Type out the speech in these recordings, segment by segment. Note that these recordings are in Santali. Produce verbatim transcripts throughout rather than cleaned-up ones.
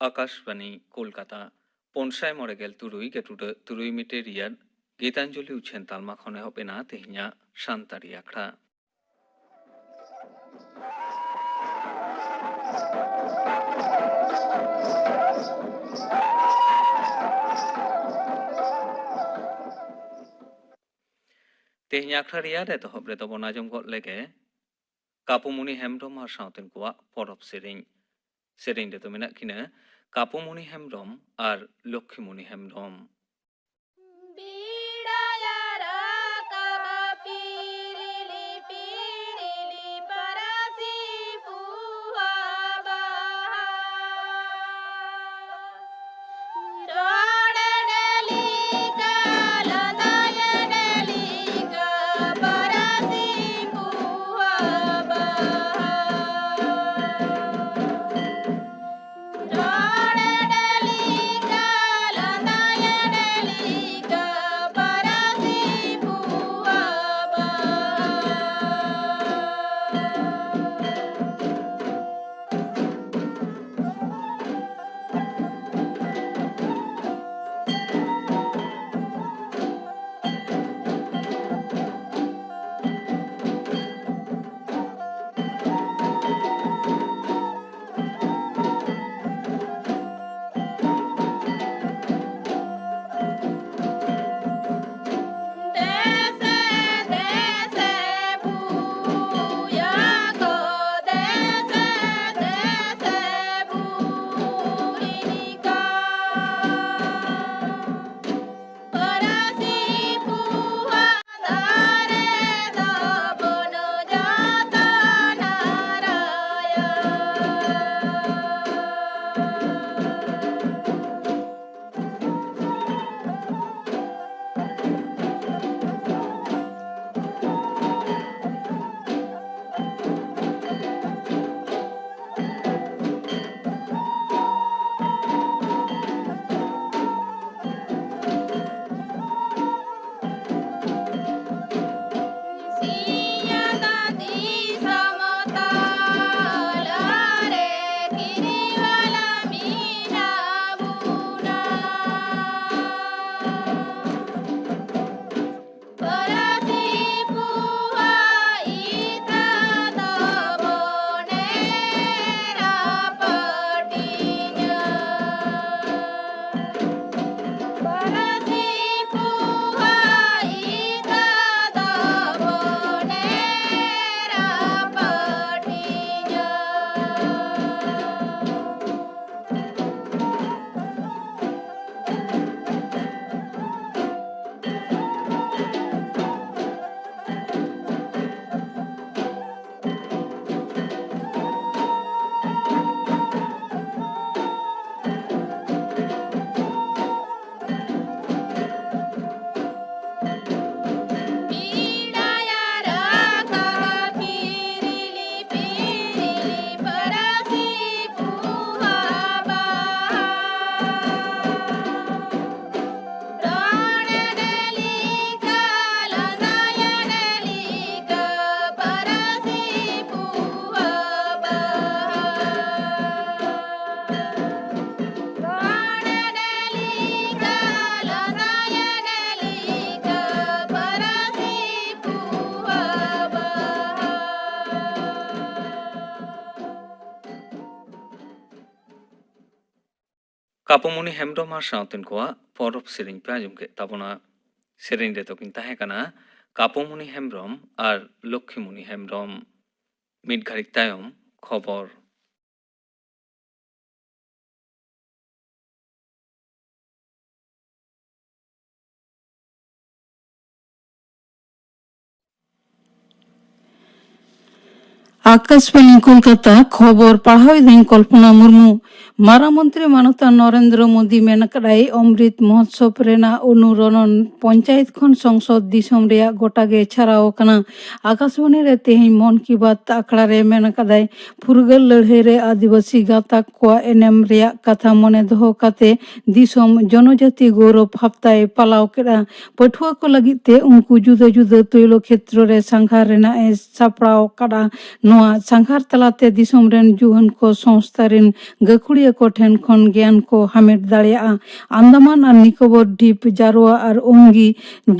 ᱟᱠᱟᱥᱵᱟᱱᱤ ᱠᱳᱞᱠᱟᱛᱟ, ᱯᱩᱱᱥᱟᱭ ᱢᱚᱬᱮ ᱜᱮᱞ ᱛᱩᱨᱩᱭ ᱜᱮᱴᱩᱰᱟᱹ ᱛᱩᱨᱩᱭ ᱢᱤᱴᱟᱨ ᱨᱮᱭᱟᱜ ᱜᱤᱛᱟᱧᱡᱚᱞᱤ ᱩᱪᱷᱟᱹᱱ ᱛᱟᱞᱢᱟ ᱠᱷᱚᱱ ᱮᱦᱚᱵ ᱮᱱᱟ ᱛᱮᱦᱮᱧᱟᱜ ᱥᱟᱱᱛᱟᱲᱤ ᱟᱠᱷᱲᱟ᱾ ᱛᱮᱦᱮᱧ ᱟᱠᱷᱲᱟ ᱨᱮᱭᱟᱜ ᱮᱛᱚᱦᱚᱵ ᱨᱮᱫᱚ ᱵᱚᱱ ᱟᱸᱡᱚᱢ ᱜᱚᱫ ᱞᱮᱜᱮ ᱠᱟᱯᱩᱢᱩᱱᱤ ᱦᱮᱢᱵᱽᱨᱚᱢ ᱟᱨ ᱥᱟᱶᱛᱮᱱ ᱠᱚᱣᱟᱜ ᱯᱚᱨᱚᱵᱽ ᱥᱮᱨᱮᱧ᱾ ᱥᱮᱨᱮᱧ ᱨᱮᱫᱚ ᱢᱮᱱᱟᱜ ᱠᱤᱱᱟ ᱠᱟᱯᱩᱢᱩᱱᱤ ᱦᱮᱢᱵᱽᱨᱚᱢ ᱟᱨ ᱞᱚᱠᱠᱷᱤᱢᱩᱱᱤ ᱦᱮᱢᱵᱽᱨᱚᱢ᱾ ᱠᱟᱯᱚᱢᱩᱱᱤ ᱦᱮᱢᱵᱽᱨᱚᱢ ᱟᱨ ᱥᱟᱶᱛᱮᱱ ᱠᱚᱣᱟᱜ ᱯᱚᱨᱚᱵᱽ ᱥᱮᱨᱮᱧ ᱯᱮ ᱟᱸᱡᱚᱢ ᱠᱮᱫ ᱛᱟᱵᱚᱱᱟ᱾ ᱥᱮᱨᱮᱧ ᱨᱮᱫᱚ ᱠᱤᱱ ᱛᱟᱦᱮᱸ ᱠᱟᱱᱟ ᱠᱟᱯᱚᱢᱩᱱᱤ ᱦᱮᱢᱵᱽᱨᱚᱢ ᱟᱨ ᱞᱚᱠᱠᱷᱤᱢᱩᱱᱤ ᱦᱮᱢᱵᱽᱨᱚᱢ᱾ ᱢᱤᱫ ᱜᱷᱟᱹᱲᱤᱡ ᱛᱟᱭᱚᱢ ᱠᱷᱚᱵᱚᱨ᱾ ᱟᱠᱟᱥᱵᱟᱬᱤ ᱠᱳᱞᱠᱟᱛᱟ, ᱠᱷᱚᱵᱚᱨ ᱯᱟᱲᱦᱟᱣ ᱮᱫᱟᱹᱧ ᱠᱚᱞᱯᱚᱱᱟ ᱢᱩᱨᱢᱩ᱾ ᱢᱟᱨᱟᱝ ᱢᱚᱱᱛᱨᱤ ᱢᱟᱱᱚᱛᱟᱱ ᱱᱚᱨᱮᱱᱫᱨᱚ ᱢᱳᱫᱤ ᱢᱮᱱ ᱟᱠᱟᱫᱟᱭ, ᱚᱢᱨᱤᱛ ᱢᱚᱦᱳᱛᱥᱚᱵ ᱨᱮᱱᱟᱜ ᱚᱱᱩᱨᱚᱱᱚᱱ ᱯᱚᱧᱪᱟᱭᱮᱛ ᱠᱷᱚᱱ ᱥᱚᱝᱥᱚᱫ ᱫᱤᱥᱚᱢ ᱨᱮᱭᱟᱜ ᱜᱚᱴᱟ ᱜᱮ ᱪᱷᱟᱨᱟᱣ ᱟᱠᱟᱱᱟ᱾ ᱟᱠᱟᱥᱵᱟᱬᱤ ᱨᱮ ᱛᱮᱦᱮᱧ ᱢᱚᱱ ᱠᱤ ᱵᱟᱛ ᱟᱠᱷᱲᱟ ᱨᱮ ᱢᱮᱱ ᱟᱠᱟᱫᱟᱭ, ᱯᱷᱩᱨᱜᱟᱹᱞ ᱞᱟᱹᱲᱦᱟᱹᱭ ᱨᱮ ᱟᱹᱫᱤᱵᱟᱹᱥᱤ ᱜᱟᱛᱟᱠ ᱠᱚᱣᱟᱜ ᱮᱱᱮᱢ ᱨᱮᱭᱟᱜ ᱠᱟᱛᱷᱟ ᱢᱚᱱᱮ ᱫᱚᱦᱚ ᱠᱟᱛᱮ ᱫᱤᱥᱚᱢ ᱡᱚᱱᱚᱡᱟᱛᱤ ᱜᱚᱣᱨᱚᱵ ᱦᱟᱯᱛᱟᱭ ᱯᱟᱞᱟᱣ ᱠᱮᱫᱼᱟ᱾ ᱯᱟᱹᱴᱷᱩᱣᱟᱹ ᱠᱚ ᱞᱟᱹᱜᱤᱫ ᱛᱮ ᱩᱱᱠᱩ ᱡᱩᱫᱟᱹ ᱡᱩᱫᱟᱹ ᱛᱩᱭᱞᱚ ᱠᱷᱮᱛᱨᱚ ᱨᱮ ᱥᱟᱸᱜᱷᱟᱨ ᱨᱮᱱᱟᱜ ᱮ ᱥᱟᱯᱲᱟᱣ ᱟᱠᱟᱫᱼᱟ᱾ ᱱᱚᱣᱟ ᱥᱟᱸᱜᱷᱟᱨ ᱛᱟᱞᱟᱛᱮ ᱫᱤᱥᱚᱢ ᱨᱮᱱ ᱡᱩᱣᱟᱹᱱ ᱠᱚ ᱥᱚᱝᱥᱛᱷᱟ ᱨᱮᱱ ᱜᱟᱹᱠᱷᱩᱲᱤᱭᱟᱹ ᱠᱚ ᱴᱷᱮᱱ ᱠᱷᱚᱱ ᱜᱮᱭᱟᱱ ᱠᱚ ᱦᱟᱢᱮᱴ ᱫᱟᱲᱮᱭᱟᱜᱼᱟ᱾ ᱟᱱᱫᱟᱢᱟᱱ ᱟᱨ ᱱᱤᱠᱳᱵᱚᱨ ᱰᱤᱯ ᱡᱟᱨᱣᱟ ᱟᱨ ᱚᱝᱜᱤ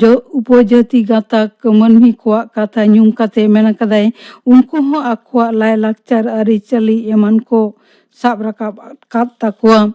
ᱡᱚ-, ᱩᱯᱚᱡᱟᱹᱛᱤ ᱜᱟᱛᱟᱠ ᱢᱟᱹᱱᱢᱤ ᱠᱚᱣᱟᱜ ᱠᱟᱛᱷᱟ ᱧᱩᱢ ᱠᱟᱛᱮ ᱢᱮᱱ ᱟᱠᱟᱫᱟᱭ, ᱩᱱᱠᱩ ᱦᱚᱸ ᱟᱠᱚᱣᱟᱜ ᱞᱟᱭᱼᱞᱟᱠᱪᱟᱨ, ᱟᱹᱨᱤᱪᱟᱹᱞᱤ ᱮᱢᱟᱱ ᱠᱚ ᱥᱟᱵ ᱨᱟᱠᱟᱵ ᱟᱠᱟᱫ ᱛᱟᱠᱚᱣᱟ᱾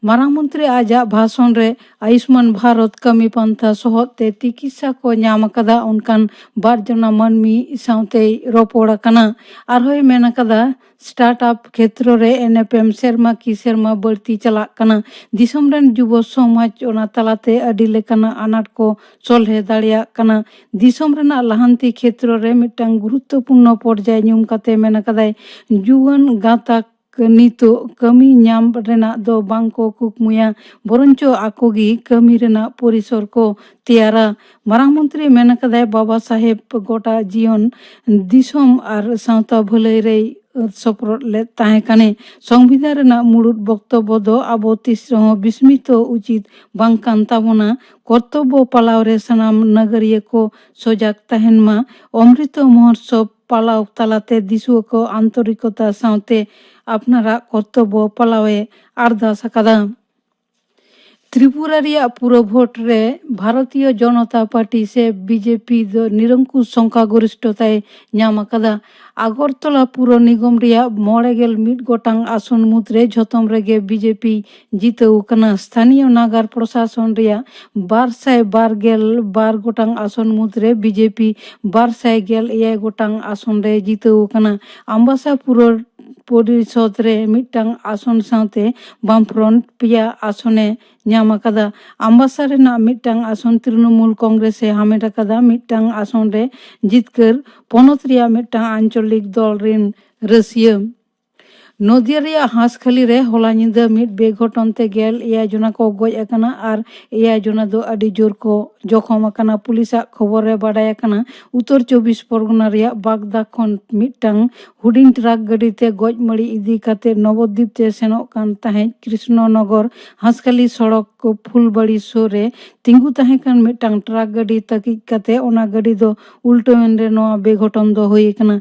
ᱢᱟᱨᱟᱝ ᱢᱚᱱᱛᱨᱤ ᱟᱡᱟᱜ ᱵᱷᱟᱥᱚᱱ ᱨᱮ ᱟᱭᱩᱥᱢᱟᱱ ᱵᱷᱟᱨᱚᱛ ᱠᱟᱹᱢᱤ ᱯᱟᱱᱛᱷᱟ ᱥᱚᱦᱚᱫ ᱛᱮ ᱛᱤᱠᱤᱥᱟ ᱠᱚ ᱧᱟᱢ ᱟᱠᱟᱫᱟ ᱚᱱᱠᱟᱱ ᱵᱟᱨ ᱡᱚᱱᱟ ᱢᱟᱹᱱᱢᱤ ᱥᱟᱶᱛᱮᱭ ᱨᱚᱯᱚᱲ ᱟᱠᱟᱱᱟ᱾ ᱟᱨᱦᱚᱸᱭ ᱢᱮᱱ ᱟᱠᱟᱫᱟ, ᱥᱴᱟᱨᱴ ᱟᱯ ᱠᱷᱮᱛᱨᱚ ᱨᱮ ᱮᱱᱮᱯᱮᱢ ᱥᱮᱨᱢᱟ ᱠᱤ ᱥᱮᱨᱢᱟ ᱵᱟᱹᱲᱛᱤ ᱪᱟᱞᱟᱜ ᱠᱟᱱᱟ᱾ ᱫᱤᱥᱚᱢ ᱨᱮᱱ ᱡᱩᱵᱚ ᱥᱚᱢᱟᱡᱽ ᱚᱱᱟ ᱛᱟᱞᱟᱛᱮ ᱟᱹᱰᱤ ᱞᱮᱠᱟᱱᱟᱜ ᱟᱱᱟᱴ ᱠᱚ ᱥᱚᱞᱦᱮ ᱫᱟᱲᱮᱭᱟᱜ ᱠᱟᱱᱟ᱾ ᱫᱤᱥᱚᱢ ᱨᱮᱱᱟᱜ ᱞᱟᱦᱟᱱᱛᱤ ᱠᱷᱮᱛᱨᱚ ᱨᱮ ᱢᱤᱫᱴᱟᱝ ᱜᱩᱨᱩᱛᱛᱚᱯᱩᱨᱱᱚ ᱯᱚᱨᱡᱟᱭ ᱧᱩᱢ ᱠᱟᱛᱮ ᱢᱮᱱ ᱟᱠᱟᱫᱟᱭ, ᱡᱩᱣᱟᱹᱱ ᱜᱟᱛᱟᱠ ᱱᱤᱛᱚᱜ ᱠᱟᱹᱢᱤ ᱧᱟᱢ ᱨᱮᱱᱟᱜ ᱫᱚ ᱵᱟᱝ ᱠᱚ ᱠᱩᱠᱢᱩᱭᱟ, ᱵᱚᱨᱚᱱᱪᱚ ᱟᱠᱚ ᱜᱮ ᱠᱟᱹᱢᱤ ᱨᱮᱱᱟᱜ ᱯᱚᱨᱤᱥᱚᱨ ᱠᱚ ᱛᱮᱭᱟᱨᱟ᱾ ᱢᱟᱨᱟᱝ ᱢᱚᱱᱛᱨᱤ ᱢᱮᱱ ᱟᱠᱟᱫᱟᱭ, ᱵᱟᱵᱟ ᱥᱟᱦᱮᱵᱽ ᱜᱚᱴᱟ ᱡᱤᱭᱚᱱ ᱫᱤᱥᱚᱢ ᱟᱨ ᱥᱟᱶᱛᱟ ᱵᱷᱟᱹᱞᱟᱹᱭ ᱨᱮᱭ ᱥᱚᱯᱨᱚᱫ ᱞᱮᱫ ᱛᱟᱦᱮᱸ ᱠᱟᱱᱮ᱾ ᱥᱚᱝᱵᱤᱫᱷᱟᱱ ᱨᱮᱱᱟᱜ ᱢᱩᱲᱩᱫ ᱵᱚᱠᱛᱚᱵᱵᱚ ᱫᱚ ᱟᱵᱚ ᱛᱤᱥ ᱨᱮᱦᱚᱸ ᱵᱤᱥᱢᱤᱛᱚ ᱩᱪᱤᱛ ᱵᱟᱝ ᱠᱟᱱ ᱛᱟᱵᱚᱱᱟ᱾ ᱠᱚᱨᱛᱚᱵᱵᱚ ᱯᱟᱞᱟᱣ ᱨᱮ ᱥᱟᱱᱟᱢ ᱱᱟᱜᱟᱨᱤᱭᱟᱹ ᱠᱚ ᱥᱚᱡᱟᱜ ᱛᱟᱦᱮᱱ ᱢᱟ᱾ ᱚᱢᱨᱤᱛᱚ ᱢᱚᱦᱳᱛᱥᱚᱵ ᱯᱟᱞᱟᱣ ᱛᱟᱞᱟᱛᱮ ᱫᱤᱥᱩᱣᱟᱹ ᱠᱚ ᱟᱱᱛᱚᱨᱤᱠᱚᱛᱟ ᱥᱟᱶᱛᱮ ᱟᱯᱱᱟᱨᱟᱜ ᱠᱚᱨᱛᱚᱵᱵᱚ ᱯᱟᱞᱟᱣ ᱮ ᱟᱨᱫᱟᱥ ᱟᱠᱟᱫᱟ᱾ ᱛᱨᱤᱯᱩᱨᱟ ᱨᱮᱭᱟᱜ ᱯᱩᱨᱚ ᱵᱷᱳᱴ ᱨᱮ ᱵᱷᱟᱨᱚᱛᱤᱭᱚ ᱡᱚᱱᱚᱛᱟ ᱯᱟᱨᱴᱤ ᱥᱮ ᱵᱤᱡᱮᱯᱤ ᱫᱚ ᱱᱤᱨᱚᱝᱠᱩᱥ ᱥᱚᱝᱠᱷᱟᱜᱚᱨᱤᱥᱴᱷᱚᱛᱟᱭ ᱧᱟᱢ ᱟᱠᱟᱫᱟ᱾ ᱟᱜᱚᱨᱛᱚᱞᱟ ᱯᱩᱨᱚ ᱱᱤᱜᱚᱢ ᱨᱮᱭᱟᱜ ᱢᱚᱬᱮ ᱜᱮᱞ ᱢᱤᱫ ᱜᱚᱴᱟᱝ ᱟᱥᱚᱱ ᱢᱩᱫᱽᱨᱮ ᱡᱷᱚᱛᱚᱢ ᱨᱮᱜᱮ ᱵᱤᱡᱮᱯᱤ ᱡᱤᱛᱟᱹᱣ ᱟᱠᱟᱱᱟ᱾ ᱥᱛᱷᱟᱱᱤᱭᱚ ᱱᱟᱜᱟᱨ ᱯᱨᱚᱥᱟᱥᱚᱱ ᱨᱮᱭᱟᱜ ᱵᱟᱨ ᱥᱟᱭ ᱵᱟᱨ ᱜᱮᱞ ᱵᱟᱨ ᱜᱚᱴᱟᱝ ᱟᱥᱚᱱ ᱢᱩᱫᱽᱨᱮ ᱵᱤᱡᱮᱯᱤ ᱵᱟᱨ ᱥᱟᱭ ᱜᱮᱞ ᱮᱭᱟᱭ ᱜᱚᱴᱟᱝ ᱟᱥᱚᱱ ᱨᱮ ᱡᱤᱛᱟᱹᱣ ᱟᱠᱟᱱᱟ᱾ ᱟᱢᱵᱟᱥᱟ ᱯᱩᱨᱚ ᱯᱚᱨᱤᱥᱚᱫᱽ ᱨᱮ ᱢᱤᱫᱴᱟᱝ ᱟᱥᱚᱱ ᱥᱟᱶᱛᱮ ᱵᱟᱢᱯᱷᱨᱚᱱᱴ ᱯᱮᱭᱟ ᱟᱥᱚᱱᱮ ᱧᱟᱢ ᱟᱠᱟᱫᱟ᱾ ᱟᱢᱵᱟᱥᱟ ᱨᱮᱱᱟᱜ ᱢᱤᱫᱴᱟᱝ ᱟᱥᱚᱱ ᱛᱨᱤᱱᱚᱢᱩᱞ ᱠᱚᱝᱜᱨᱮᱥ ᱮ ᱦᱟᱢᱮᱴ ᱟᱠᱟᱫᱟ᱾ ᱢᱤᱫᱴᱟᱝ ᱟᱥᱚᱱ ᱨᱮ ᱡᱤᱛᱠᱟᱹᱨ ᱯᱚᱱᱚᱛ ᱨᱮᱭᱟᱜ ᱢᱤᱫᱴᱟᱝ ᱟᱧᱪᱚᱞᱤᱠ ᱫᱚᱞ ᱨᱤᱱ ᱨᱟᱹᱥᱤᱭᱟᱹ᱾ ᱱᱚᱫᱤᱭᱟ ᱨᱮᱭᱟᱜ ᱦᱟᱸᱥᱠᱷᱟᱹᱞᱤ ᱨᱮ ᱦᱚᱞᱟ ᱧᱤᱫᱟᱹ ᱢᱤᱫ ᱵᱮᱜᱷᱚᱴᱚᱱ ᱛᱮ ᱜᱮᱞ ᱮᱭᱟᱭ ᱡᱚᱱᱟ ᱠᱚ ᱜᱚᱡ ᱟᱠᱟᱱᱟ ᱟᱨ ᱮᱭᱟᱭ ᱡᱚᱱᱟ ᱫᱚ ᱟᱹᱰᱤ ᱡᱳᱨ ᱠᱚ ᱡᱚᱠᱷᱚᱢ ᱟᱠᱟᱱᱟ᱾ ᱯᱩᱞᱤᱥᱟᱜ ᱠᱷᱚᱵᱚᱨ ᱨᱮ ᱵᱟᱰᱟᱭ ᱟᱠᱟᱱᱟ, ᱩᱛᱛᱚᱨ ᱪᱚᱵᱵᱤᱥ ᱯᱚᱨᱜᱚᱱᱟ ᱨᱮᱭᱟᱜ ᱵᱟᱜᱽᱫᱟ ᱠᱷᱚᱱ ᱢᱤᱫᱴᱟᱝ ᱦᱩᱰᱤᱧ ᱴᱨᱟᱠ ᱜᱟᱹᱰᱤ ᱛᱮ ᱜᱚᱡ ᱢᱟᱹᱲᱤ ᱤᱫᱤ ᱠᱟᱛᱮ ᱱᱚᱵᱚᱫᱤᱯ ᱛᱮ ᱥᱮᱱᱚᱜ ᱠᱟᱱ ᱛᱟᱦᱮᱸᱫ ᱠᱨᱤᱥᱱᱚᱱᱚᱜᱚᱨ ᱦᱟᱸᱥᱠᱷᱟᱹᱞᱤ ᱥᱚᱲᱚᱠ ᱠᱚ ᱯᱷᱩᱞᱵᱟᱲᱤ ᱥᱩᱨ ᱨᱮ ᱛᱤᱸᱜᱩ ᱛᱟᱦᱮᱸ ᱠᱟᱱ ᱢᱤᱫᱴᱟᱝ ᱴᱨᱟᱠ ᱜᱟᱹᱰᱤ ᱛᱟᱹᱠᱤᱡ ᱠᱟᱛᱮ ᱚᱱᱟ ᱜᱟᱹᱰᱤ ᱫᱚ ᱩᱞᱴᱟᱹᱣ ᱮᱱ ᱨᱮ ᱱᱚᱣᱟ ᱵᱮᱜᱷᱚᱴᱚᱱ ᱫᱚ ᱦᱩᱭ ᱟᱠᱟᱱᱟ᱾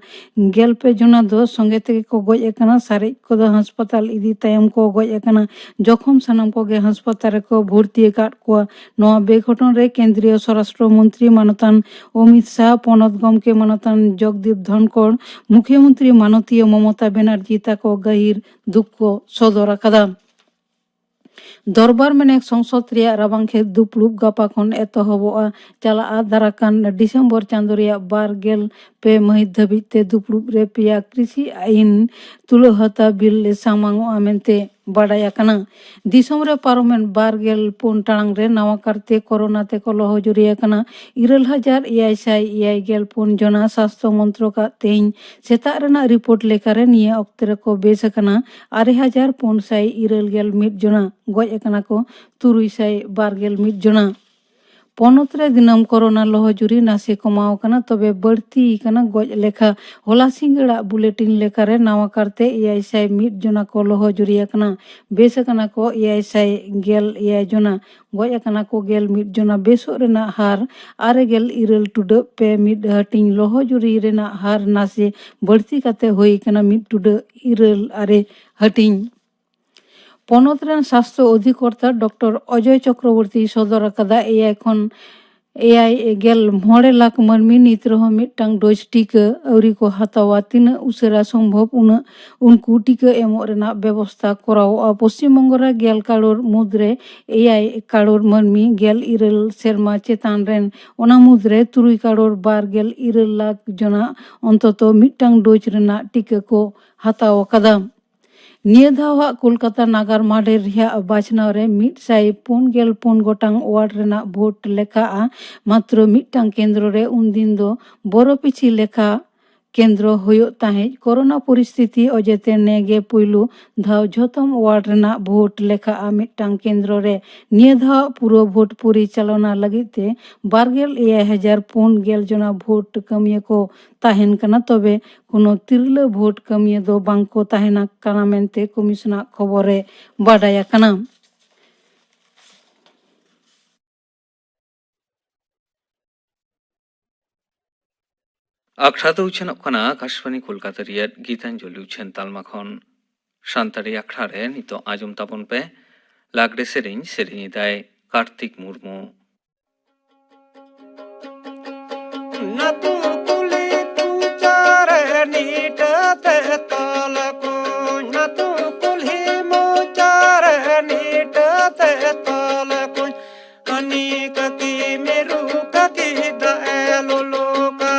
ᱜᱮᱞ ᱯᱮ ᱡᱚᱱᱟ ᱫᱚ ᱥᱚᱸᱜᱮ ᱛᱮᱜᱮ ᱠᱚ ᱜᱚᱡ ᱟᱠᱟᱱᱟ᱾ ᱥᱟᱨᱮᱡ ᱠᱚᱫᱚ ᱦᱟᱥᱯᱟᱛᱟᱞ ᱤᱫᱤ ᱛᱟᱭᱚᱢ ᱠᱚ ᱜᱚᱡ ᱟᱠᱟᱱᱟ᱾ ᱡᱚᱠᱷᱚᱢ ᱥᱟᱱᱟᱢ ᱠᱚᱜᱮ ᱦᱟᱥᱯᱟᱛᱟᱞ ᱨᱮᱠᱚ ᱵᱷᱚᱨᱛᱤ ᱟᱠᱟᱫ ᱠᱚᱣᱟ᱾ ᱱᱚᱣᱟ ᱵᱮᱜᱷᱚᱴᱚᱱ ᱨᱮ ᱠᱮᱱᱫᱨᱤᱭᱚ ᱥᱚᱨᱟᱥᱴᱨᱚ ᱢᱚᱱᱛᱨᱤ ᱢᱟᱱᱚᱛᱟᱱ ᱚᱢᱤᱛ ᱥᱟᱦ, ᱯᱚᱱᱚᱛ ᱜᱚᱢᱠᱮ ᱢᱟᱱᱚᱛᱟᱱ ᱡᱚᱜᱽᱫᱤᱯ ᱫᱷᱚᱱᱠᱚᱲ, ᱢᱩᱠᱷᱭᱚᱢᱚᱱᱛᱨᱤ ᱢᱟᱱᱚᱛᱤᱭᱚ ᱢᱚᱢᱚᱛᱟ ᱵᱮᱱᱟᱨᱡᱤ ᱛᱟᱠᱚ ᱜᱟᱹᱦᱤᱨ ᱫᱩᱠ ᱠᱚ ᱥᱚᱫᱚᱨ ᱟᱠᱟᱫᱟ᱾ ᱫᱚᱨᱵᱟᱨ ᱢᱮᱱᱮᱠ ᱥᱚᱝᱥᱚᱫ ᱨᱮᱭᱟᱜ ᱨᱟᱵᱟᱝ ᱠᱷᱮᱛ ᱫᱩᱯᱲᱩᱵ ᱜᱟᱯᱟ ᱠᱷᱚᱱ ᱮᱛᱚᱦᱚᱵᱚᱜᱼᱟ᱾ ᱪᱟᱞᱟᱜᱼᱟ ᱫᱟᱨᱟᱠᱟᱱ ᱰᱤᱥᱮᱢᱵᱚᱨ ᱪᱟᱸᱫᱚ ᱨᱮᱭᱟᱜ ᱵᱟᱨ ᱜᱮᱞ ᱯᱮ ᱢᱟᱹᱦᱤᱛ ᱫᱷᱟᱹᱵᱤᱡ ᱛᱮ ᱫᱩᱯᱲᱩᱵ ᱨᱮ ᱯᱮᱭᱟ ᱠᱨᱤᱥᱤ ᱟᱹᱭᱤᱱ ᱛᱩᱞᱟᱹᱦᱟᱛᱟ ᱵᱤᱞ ᱥᱟᱢᱟᱝᱚᱜᱼᱟ ᱢᱮᱱᱛᱮ ᱵᱟᱰᱟᱭ ᱟᱠᱟᱱᱟ᱾ ᱫᱤᱥᱚᱢ ᱨᱮ ᱯᱟᱨᱚᱢᱮᱱ ᱵᱟᱨ ᱜᱮᱞ ᱯᱩᱱ ᱴᱟᱲᱟᱝ ᱨᱮ ᱱᱟᱣᱟ ᱠᱟᱨᱛᱮ ᱠᱚᱨᱳᱱᱟ ᱛᱮᱠᱚ ᱞᱚᱦᱚᱡᱩᱨᱤ ᱟᱠᱟᱱᱟ ᱤᱨᱟᱹᱞ ᱦᱟᱡᱟᱨ ᱮᱭᱟᱭ ᱥᱟᱭ ᱮᱭᱟᱭ ᱜᱮᱞ ᱯᱩᱱ ᱡᱚᱱᱟ᱾ ᱥᱟᱥᱛᱷᱚ ᱢᱚᱱᱛᱨᱚᱠᱟᱜ ᱛᱮᱦᱮᱧ ᱥᱮᱛᱟᱜ ᱨᱮᱱᱟᱜ ᱨᱤᱯᱳᱨᱴ ᱞᱮᱠᱟᱨᱮ ᱱᱤᱭᱟᱹ ᱚᱠᱛᱮ ᱨᱮᱠᱚ ᱵᱮᱥ ᱟᱠᱟᱱᱟ ᱟᱨᱮ ᱦᱟᱡᱟᱨ ᱯᱩᱱ ᱥᱟᱭ ᱤᱨᱟᱹᱞ ᱜᱮᱞ ᱢᱤᱫ ᱡᱚᱱᱟ, ᱜᱚᱡ ᱟᱠᱟᱱᱟ ᱠᱚ ᱛᱩᱨᱩᱭ ᱥᱟᱭ ᱵᱟᱨ ᱜᱮᱞ ᱢᱤᱫ ᱡᱚᱱᱟ᱾ ᱯᱚᱱᱚᱛ ᱨᱮ ᱫᱤᱱᱟᱹᱢ ᱠᱚᱨᱳᱱᱟ ᱞᱚᱦᱚᱡᱩᱨᱤ ᱱᱟᱥᱮ ᱠᱚᱢᱟᱣ ᱟᱠᱟᱱᱟ, ᱛᱚᱵᱮ ᱵᱟᱹᱲᱛᱤ ᱟᱠᱟᱱᱟ ᱜᱚᱡ ᱞᱮᱠᱷᱟ᱾ ᱦᱚᱞᱟ ᱥᱤᱸᱜᱟᱹᱲᱟᱜ ᱵᱩᱞᱮᱴᱤᱱ ᱞᱮᱠᱟᱨᱮ ᱱᱟᱣᱟ ᱠᱟᱨᱛᱮ ᱮᱭᱟᱭ ᱥᱟᱭ ᱢᱤᱫ ᱡᱚᱱᱟ ᱠᱚ ᱞᱚᱦᱚᱡᱩᱨᱤ ᱟᱠᱟᱱᱟ᱾ ᱵᱮᱥ ᱟᱠᱟᱱᱟ ᱠᱚ ᱮᱭᱟᱭ ᱥᱟᱭ ᱜᱮᱞ ᱮᱭᱟᱭ ᱡᱚᱱᱟ, ᱜᱚᱡ ᱟᱠᱟᱱᱟ ᱠᱚ ᱜᱮᱞ ᱢᱤᱫ ᱡᱚᱱᱟ᱾ ᱵᱮᱥᱚᱜ ᱨᱮᱱᱟᱜ ᱦᱟᱨ ᱟᱨᱮ ᱜᱮᱞ ᱤᱨᱟᱹᱞ ᱴᱩᱰᱟᱹᱜ ᱯᱮ ᱢᱤᱫ ᱦᱟᱹᱴᱤᱧ, ᱞᱚᱦᱚᱡᱩᱨᱤ ᱨᱮᱱᱟᱜ ᱦᱟᱨ ᱱᱟᱥᱮ ᱵᱟᱹᱲᱛᱤ ᱠᱟᱛᱮ ᱦᱩᱭ ᱟᱠᱟᱱᱟ ᱢᱤᱫ ᱴᱩᱰᱟᱹᱜ ᱤᱨᱟᱹᱞ ᱟᱨᱮ ᱦᱟᱹᱴᱤᱧ᱾ ᱯᱚᱱᱚᱛ ᱨᱮᱱ ᱥᱟᱥᱛᱷᱚ ᱚᱫᱷᱤᱠᱚᱨᱛᱟ ᱰᱚᱠᱴᱚᱨ ᱚᱡᱚᱭ ᱪᱚᱠᱨᱚᱵᱚᱨᱛᱤᱭ ᱥᱚᱫᱚᱨ ᱟᱠᱟᱫᱟ, ᱮᱭᱟᱭ ᱠᱷᱚᱱ ᱮᱭᱟᱭ ᱜᱮᱞ ᱢᱚᱬᱮ ᱞᱟᱠᱷ ᱢᱟᱹᱱᱢᱤ ᱱᱤᱛ ᱨᱮᱦᱚᱸ ᱢᱤᱫᱴᱟᱝ ᱰᱳᱡᱽ ᱴᱤᱠᱟᱹ ᱟᱹᱣᱨᱤ ᱠᱚ ᱦᱟᱛᱟᱣᱟ᱾ ᱛᱤᱱᱟᱹᱜ ᱩᱥᱟᱹᱨᱟ ᱥᱚᱢᱵᱷᱚᱵ ᱩᱱᱟᱹᱜ ᱩᱱᱠᱩ ᱴᱤᱠᱟᱹ ᱮᱢᱚᱜ ᱨᱮᱱᱟᱜ ᱵᱮᱵᱚᱥᱛᱟ ᱠᱚᱨᱟᱣᱚᱜᱼᱟ᱾ ᱯᱚᱥᱪᱤᱢ ᱵᱚᱝᱜᱚ ᱨᱮ ᱜᱮᱞ ᱠᱟᱨᱳᱲ ᱢᱩᱫᱽᱨᱮ ᱮᱭᱟᱭ ᱠᱟᱨᱳᱲ ᱢᱟᱹᱱᱢᱤ ᱜᱮᱞ ᱤᱨᱟᱹᱞ ᱥᱮᱨᱢᱟ ᱪᱮᱛᱟᱱ ᱨᱮᱱ, ᱚᱱᱟ ᱢᱩᱫᱽᱨᱮ ᱛᱩᱨᱩᱭ ᱠᱟᱨᱳᱲ ᱵᱟᱨ ᱜᱮᱞ ᱤᱨᱟᱹᱞ ᱞᱟᱠᱷ ᱡᱚᱱᱟ ᱚᱱᱛᱚᱛᱚ ᱢᱤᱫᱴᱟᱝ ᱰᱳᱡᱽ ᱨᱮᱱᱟᱜ ᱴᱤᱠᱟᱹ ᱠᱚ ᱦᱟᱛᱟᱣ ᱟᱠᱟᱫᱟ᱾ ᱱᱤᱭᱟᱹ ᱫᱷᱟᱣᱟᱜ ᱠᱳᱞᱠᱟᱛᱟ ᱱᱟᱜᱟᱨ ᱢᱟᱰᱮᱨ ᱨᱮᱭᱟᱜ ᱵᱟᱪᱷᱱᱟᱣ ᱨᱮ ᱢᱤᱫ ᱥᱟᱭ ᱯᱩᱱ ᱜᱮᱞ ᱯᱩᱱ ᱜᱚᱴᱟᱝ ᱣᱟᱨᱰ ᱨᱮᱱᱟᱜ ᱵᱷᱳᱴ ᱞᱮᱠᱷᱟᱜᱼᱟ ᱢᱟᱛᱨᱚ ᱢᱤᱫᱴᱟᱝ ᱠᱮᱱᱫᱨᱚ ᱨᱮ᱾ ᱩᱱᱫᱤᱱ ᱫᱚ ᱵᱚᱨᱚ ᱯᱤᱪᱷᱤ ᱞᱮᱠᱷᱟ ᱠᱮᱱᱫᱨᱚ ᱦᱩᱭᱩᱜ ᱛᱟᱦᱮᱸᱫ᱾ ᱠᱳᱨᱳᱱᱟ ᱯᱚᱨᱤᱥᱛᱷᱤᱛᱤ ᱚᱡᱮᱛᱮ ᱱᱮᱜᱮ ᱯᱩᱭᱞᱩ ᱫᱷᱟᱣ ᱡᱷᱚᱛᱚᱢ ᱣᱟᱨᱰ ᱨᱮᱱᱟᱜ ᱵᱷᱳᱴ ᱞᱮᱠᱷᱟᱜᱼᱟ ᱢᱤᱫᱴᱟᱝ ᱠᱮᱱᱫᱨᱚ ᱨᱮ᱾ ᱱᱤᱭᱟᱹ ᱫᱷᱟᱣ ᱯᱩᱨᱟᱹ ᱵᱷᱳᱴ ᱯᱚᱨᱤᱪᱟᱞᱚᱱᱟ ᱞᱟᱹᱜᱤᱫ ᱛᱮ ᱵᱟᱨ ᱜᱮᱞ ᱮᱭᱟᱭ ᱦᱟᱡᱟᱨ ᱯᱩᱱ ᱜᱮᱞ ᱡᱚᱱᱟ ᱵᱷᱳᱴ ᱠᱟᱹᱢᱤᱭᱟᱹ ᱠᱚ ᱛᱟᱦᱮᱱ ᱠᱟᱱᱟ, ᱛᱚᱵᱮ ᱠᱳᱱᱳ ᱛᱤᱨᱞᱟᱹ ᱵᱷᱳᱴ ᱠᱟᱹᱢᱤᱭᱟᱹ ᱫᱚ ᱵᱟᱝ ᱠᱚ ᱛᱟᱦᱮᱱᱟ ᱠᱟᱱᱟ ᱢᱮᱱᱛᱮ ᱠᱚᱢᱤᱥᱚᱱᱟᱜ ᱠᱷᱚᱵᱚᱨ ᱨᱮ ᱵᱟᱰᱟᱭ ᱟᱠᱟᱱᱟ᱾ ᱟᱠᱷᱲᱟ ᱫᱚ ᱩᱪᱷᱟᱹᱱᱚᱜ ᱠᱟᱱᱟ ᱟᱠᱟᱥᱵᱟᱱᱤ ᱠᱳᱞᱠᱟᱛᱟ ᱨᱮᱭᱟᱜ ᱜᱤᱛᱟᱧᱡᱚᱞᱤ ᱩᱪᱷᱟᱹᱱ ᱛᱟᱞᱢᱟ ᱠᱷᱚᱱ᱾ ᱥᱟᱱᱛᱟᱲᱤ ᱟᱠᱷᱲᱟ ᱨᱮ ᱱᱤᱛᱚᱜ ᱟᱸᱡᱚᱢ ᱛᱟᱵᱚᱱ ᱯᱮ ᱞᱟᱜᱽᱲᱮ ᱥᱮᱨᱮᱧ, ᱥᱮᱨᱮᱧ ᱮᱫᱟᱭ ᱠᱟᱨᱛᱤᱠ ᱢᱩᱨᱢᱩ᱾ ᱱᱟᱹᱛᱩ ᱠᱩᱞᱦᱤ ᱢᱩᱪᱟᱹᱨᱮ ᱱᱤᱴᱟᱹᱛᱮ ᱛᱚᱞ ᱠᱩᱧ, ᱱᱟᱹᱛᱩ ᱠᱩᱞᱦᱤ ᱢᱩᱪᱟᱹᱨᱮ ᱱᱤᱴᱟᱹᱛᱮ ᱛᱚᱞ ᱠᱩᱧ, ᱠᱟᱹᱱᱤ ᱠᱟᱹᱠᱤ ᱢᱤᱨᱩ ᱠᱟᱹᱠᱤ ᱫᱟᱜ ᱮ ᱞᱚᱞᱚ ᱠᱟ᱾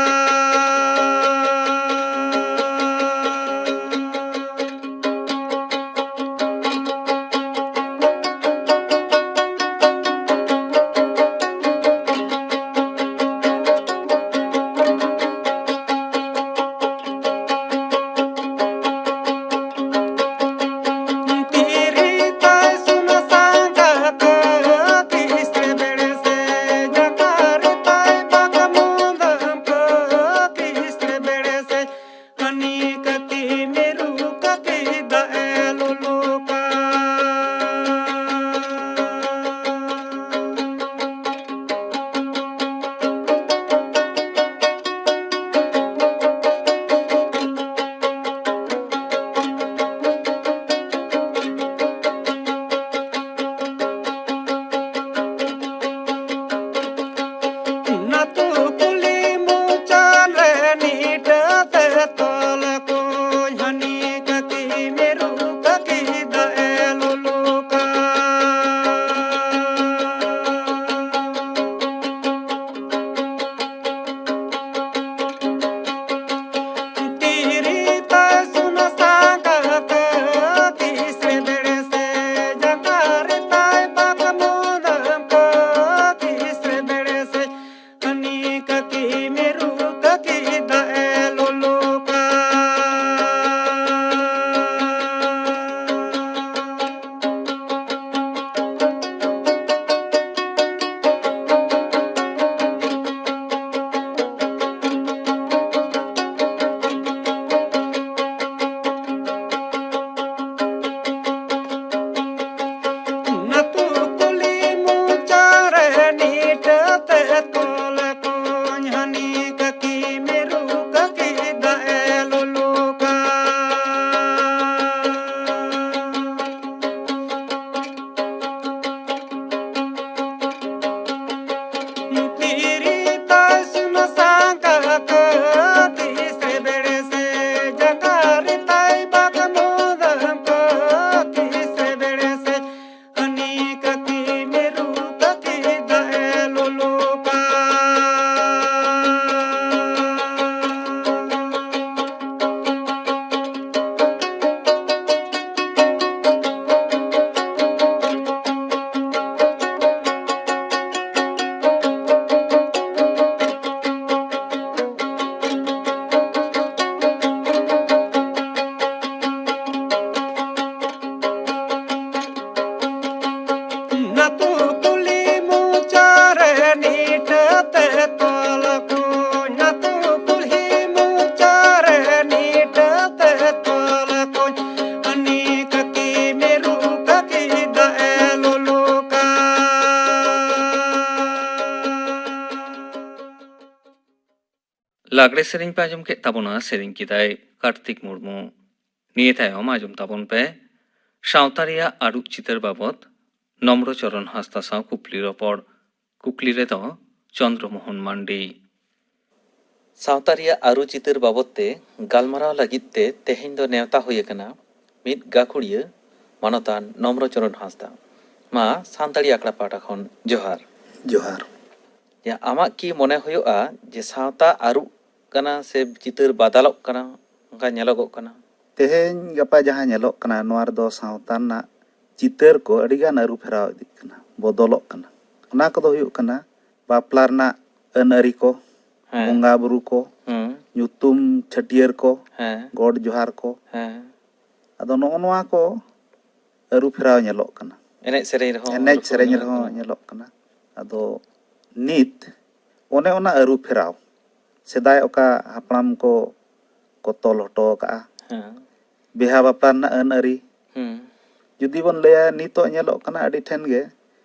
ᱞᱟᱜᱽᱲᱮ ᱥᱮᱨᱮᱧ ᱯᱮ ᱟᱸᱡᱚᱢ ᱠᱮᱫ ᱛᱟᱵᱚᱱᱟ, ᱥᱮᱨᱮᱧ ᱠᱮᱫᱟᱭ ᱠᱟᱨᱛᱤᱠ ᱢᱩᱨᱢᱩ᱾ ᱱᱤᱭᱟᱹ ᱛᱟᱭᱚᱢ ᱟᱸᱡᱚᱢ ᱛᱟᱵᱚᱱ ᱯᱮ ᱥᱟᱶᱛᱟ ᱨᱮᱭᱟᱜ ᱟᱹᱨᱩ ᱪᱤᱛᱟᱹᱨ ᱵᱟᱵᱚᱛ ᱱᱚᱢᱨᱚᱪᱚᱨᱚᱱ ᱦᱟᱸᱥᱫᱟ ᱥᱟᱶ ᱠᱩᱠᱞᱤ ᱨᱚᱯᱚᱲ᱾ ᱠᱩᱠᱞᱤ ᱨᱮᱫᱚ ᱪᱚᱱᱫᱨᱚ ᱢᱳᱦᱚᱱ ᱢᱟᱱᱰᱤ᱾ ᱥᱟᱶᱛᱟ ᱨᱮᱭᱟᱜ ᱟᱹᱨᱩ ᱪᱤᱛᱟᱹᱨ ᱵᱟᱵᱚᱛ ᱛᱮ ᱜᱟᱞᱢᱟᱨᱟᱣ ᱞᱟᱹᱜᱤᱫ ᱛᱮ ᱛᱮᱦᱮᱧ ᱫᱚ ᱱᱮᱣᱛᱟ ᱦᱩᱭ ᱟᱠᱟᱱᱟ ᱢᱤᱫ ᱜᱟᱹᱠᱷᱩᱲᱤᱭᱟᱹ ᱢᱟᱱᱚᱛᱟᱱ ᱱᱚᱢᱨᱚᱪᱚᱨᱚᱱ ᱦᱟᱸᱥᱫᱟ᱾ ᱢᱟ ᱥᱟᱱᱛᱟᱲᱤ ᱟᱠᱷᱲᱟ ᱯᱟᱦᱴᱟ ᱠᱷᱚᱱ ᱡᱚᱦᱟᱨ᱾ ᱡᱚᱦᱟᱨ᱾ ᱡᱮ ᱟᱢᱟᱜ ᱠᱤ ᱢᱚᱱᱮ ᱦᱩᱭᱩᱜᱼᱟ ᱡᱮ ᱥᱟᱶᱛᱟ ᱟᱹᱨᱩᱜ ᱠᱟᱱᱟ ᱥᱮ ᱪᱤᱛᱟᱹᱨ ᱵᱟᱫᱟᱞᱚᱜ ᱠᱟᱱᱟ, ᱚᱱᱠᱟ ᱧᱮᱞᱚᱜᱚᱜ ᱠᱟᱱᱟ? ᱛᱮᱦᱮᱧ ᱜᱟᱯᱟ ᱡᱟᱦᱟᱸ ᱧᱮᱞᱚᱜ ᱠᱟᱱᱟ, ᱱᱚᱣᱟ ᱨᱮᱫᱚ ᱥᱟᱶᱛᱟ ᱨᱮᱱᱟᱜ ᱪᱤᱛᱟᱹᱨ ᱠᱚ ᱟᱹᱰᱤᱜᱟᱱ ᱟᱹᱨᱩ ᱯᱷᱮᱨᱟᱣ ᱤᱫᱤᱜ ᱠᱟᱱᱟ, ᱵᱚᱫᱚᱞᱚᱜ ᱠᱟᱱᱟ᱾ ᱚᱱᱟ ᱠᱚᱫᱚ ᱦᱩᱭᱩᱜ ᱠᱟᱱᱟ ᱵᱟᱯᱞᱟ ᱨᱮᱱᱟᱜ ᱟᱹᱱ ᱟᱹᱨᱤ ᱠᱚ, ᱦᱮᱸ᱾ ᱵᱚᱸᱜᱟ ᱵᱩᱨᱩ ᱠᱚ, ᱦᱩᱸ᱾ ᱧᱩᱛᱩᱢ ᱪᱷᱟᱹᱴᱭᱟᱹᱨ ᱠᱚ, ᱦᱮᱸ᱾ ᱜᱚᱰ ᱡᱚᱦᱟᱨ ᱠᱚ᱾ ᱦᱮᱸ᱾ ᱟᱫᱚ ᱱᱚᱜᱼᱚ ᱱᱚᱣᱟ ᱠᱚ ᱟᱹᱨᱩ ᱯᱷᱮᱨᱟᱣ ᱧᱮᱞᱚᱜ ᱠᱟᱱᱟ᱾ ᱮᱱᱮᱡ ᱥᱮᱨᱮᱧ ᱨᱮᱦᱚᱸ ᱮᱱᱮᱡ ᱟᱹᱨᱩ ᱯᱷᱮᱨᱟᱣ ᱥᱮᱨᱮᱧ ᱧᱮᱞᱚᱜ ᱨᱮᱦᱚᱸ ᱠᱟᱱᱟ᱾ ᱧᱮᱞᱚᱜ ᱠᱟᱱᱟ᱾ ᱟᱫᱚ ᱱᱤᱛ ᱚᱱᱮ ᱚᱱᱟ ᱟᱹᱨᱩ ᱯᱷᱮᱨᱟᱣ, ᱥᱮᱫᱟᱭ ᱚᱠᱟ ᱦᱟᱯᱲᱟᱢ ᱠᱚ ᱠᱚ ᱛᱚᱞ ᱦᱚᱴᱚ ᱟᱠᱟᱫᱼᱟ, ᱦᱮᱸ᱾ ᱵᱤᱦᱟ ᱵᱟᱯᱞᱟ ᱨᱮᱱᱟᱜ ᱟᱹᱱ ᱟᱹᱨᱤ, ᱦᱩᱸ᱾ ᱡᱩᱫᱤ ᱵᱚᱱ ᱞᱟᱹᱭᱟ, ᱱᱤᱛᱚᱜ ᱧᱮᱞᱚᱜ ᱠᱟᱱᱟ ᱟᱹᱰᱤ ᱴᱷᱮᱱ ᱜᱮ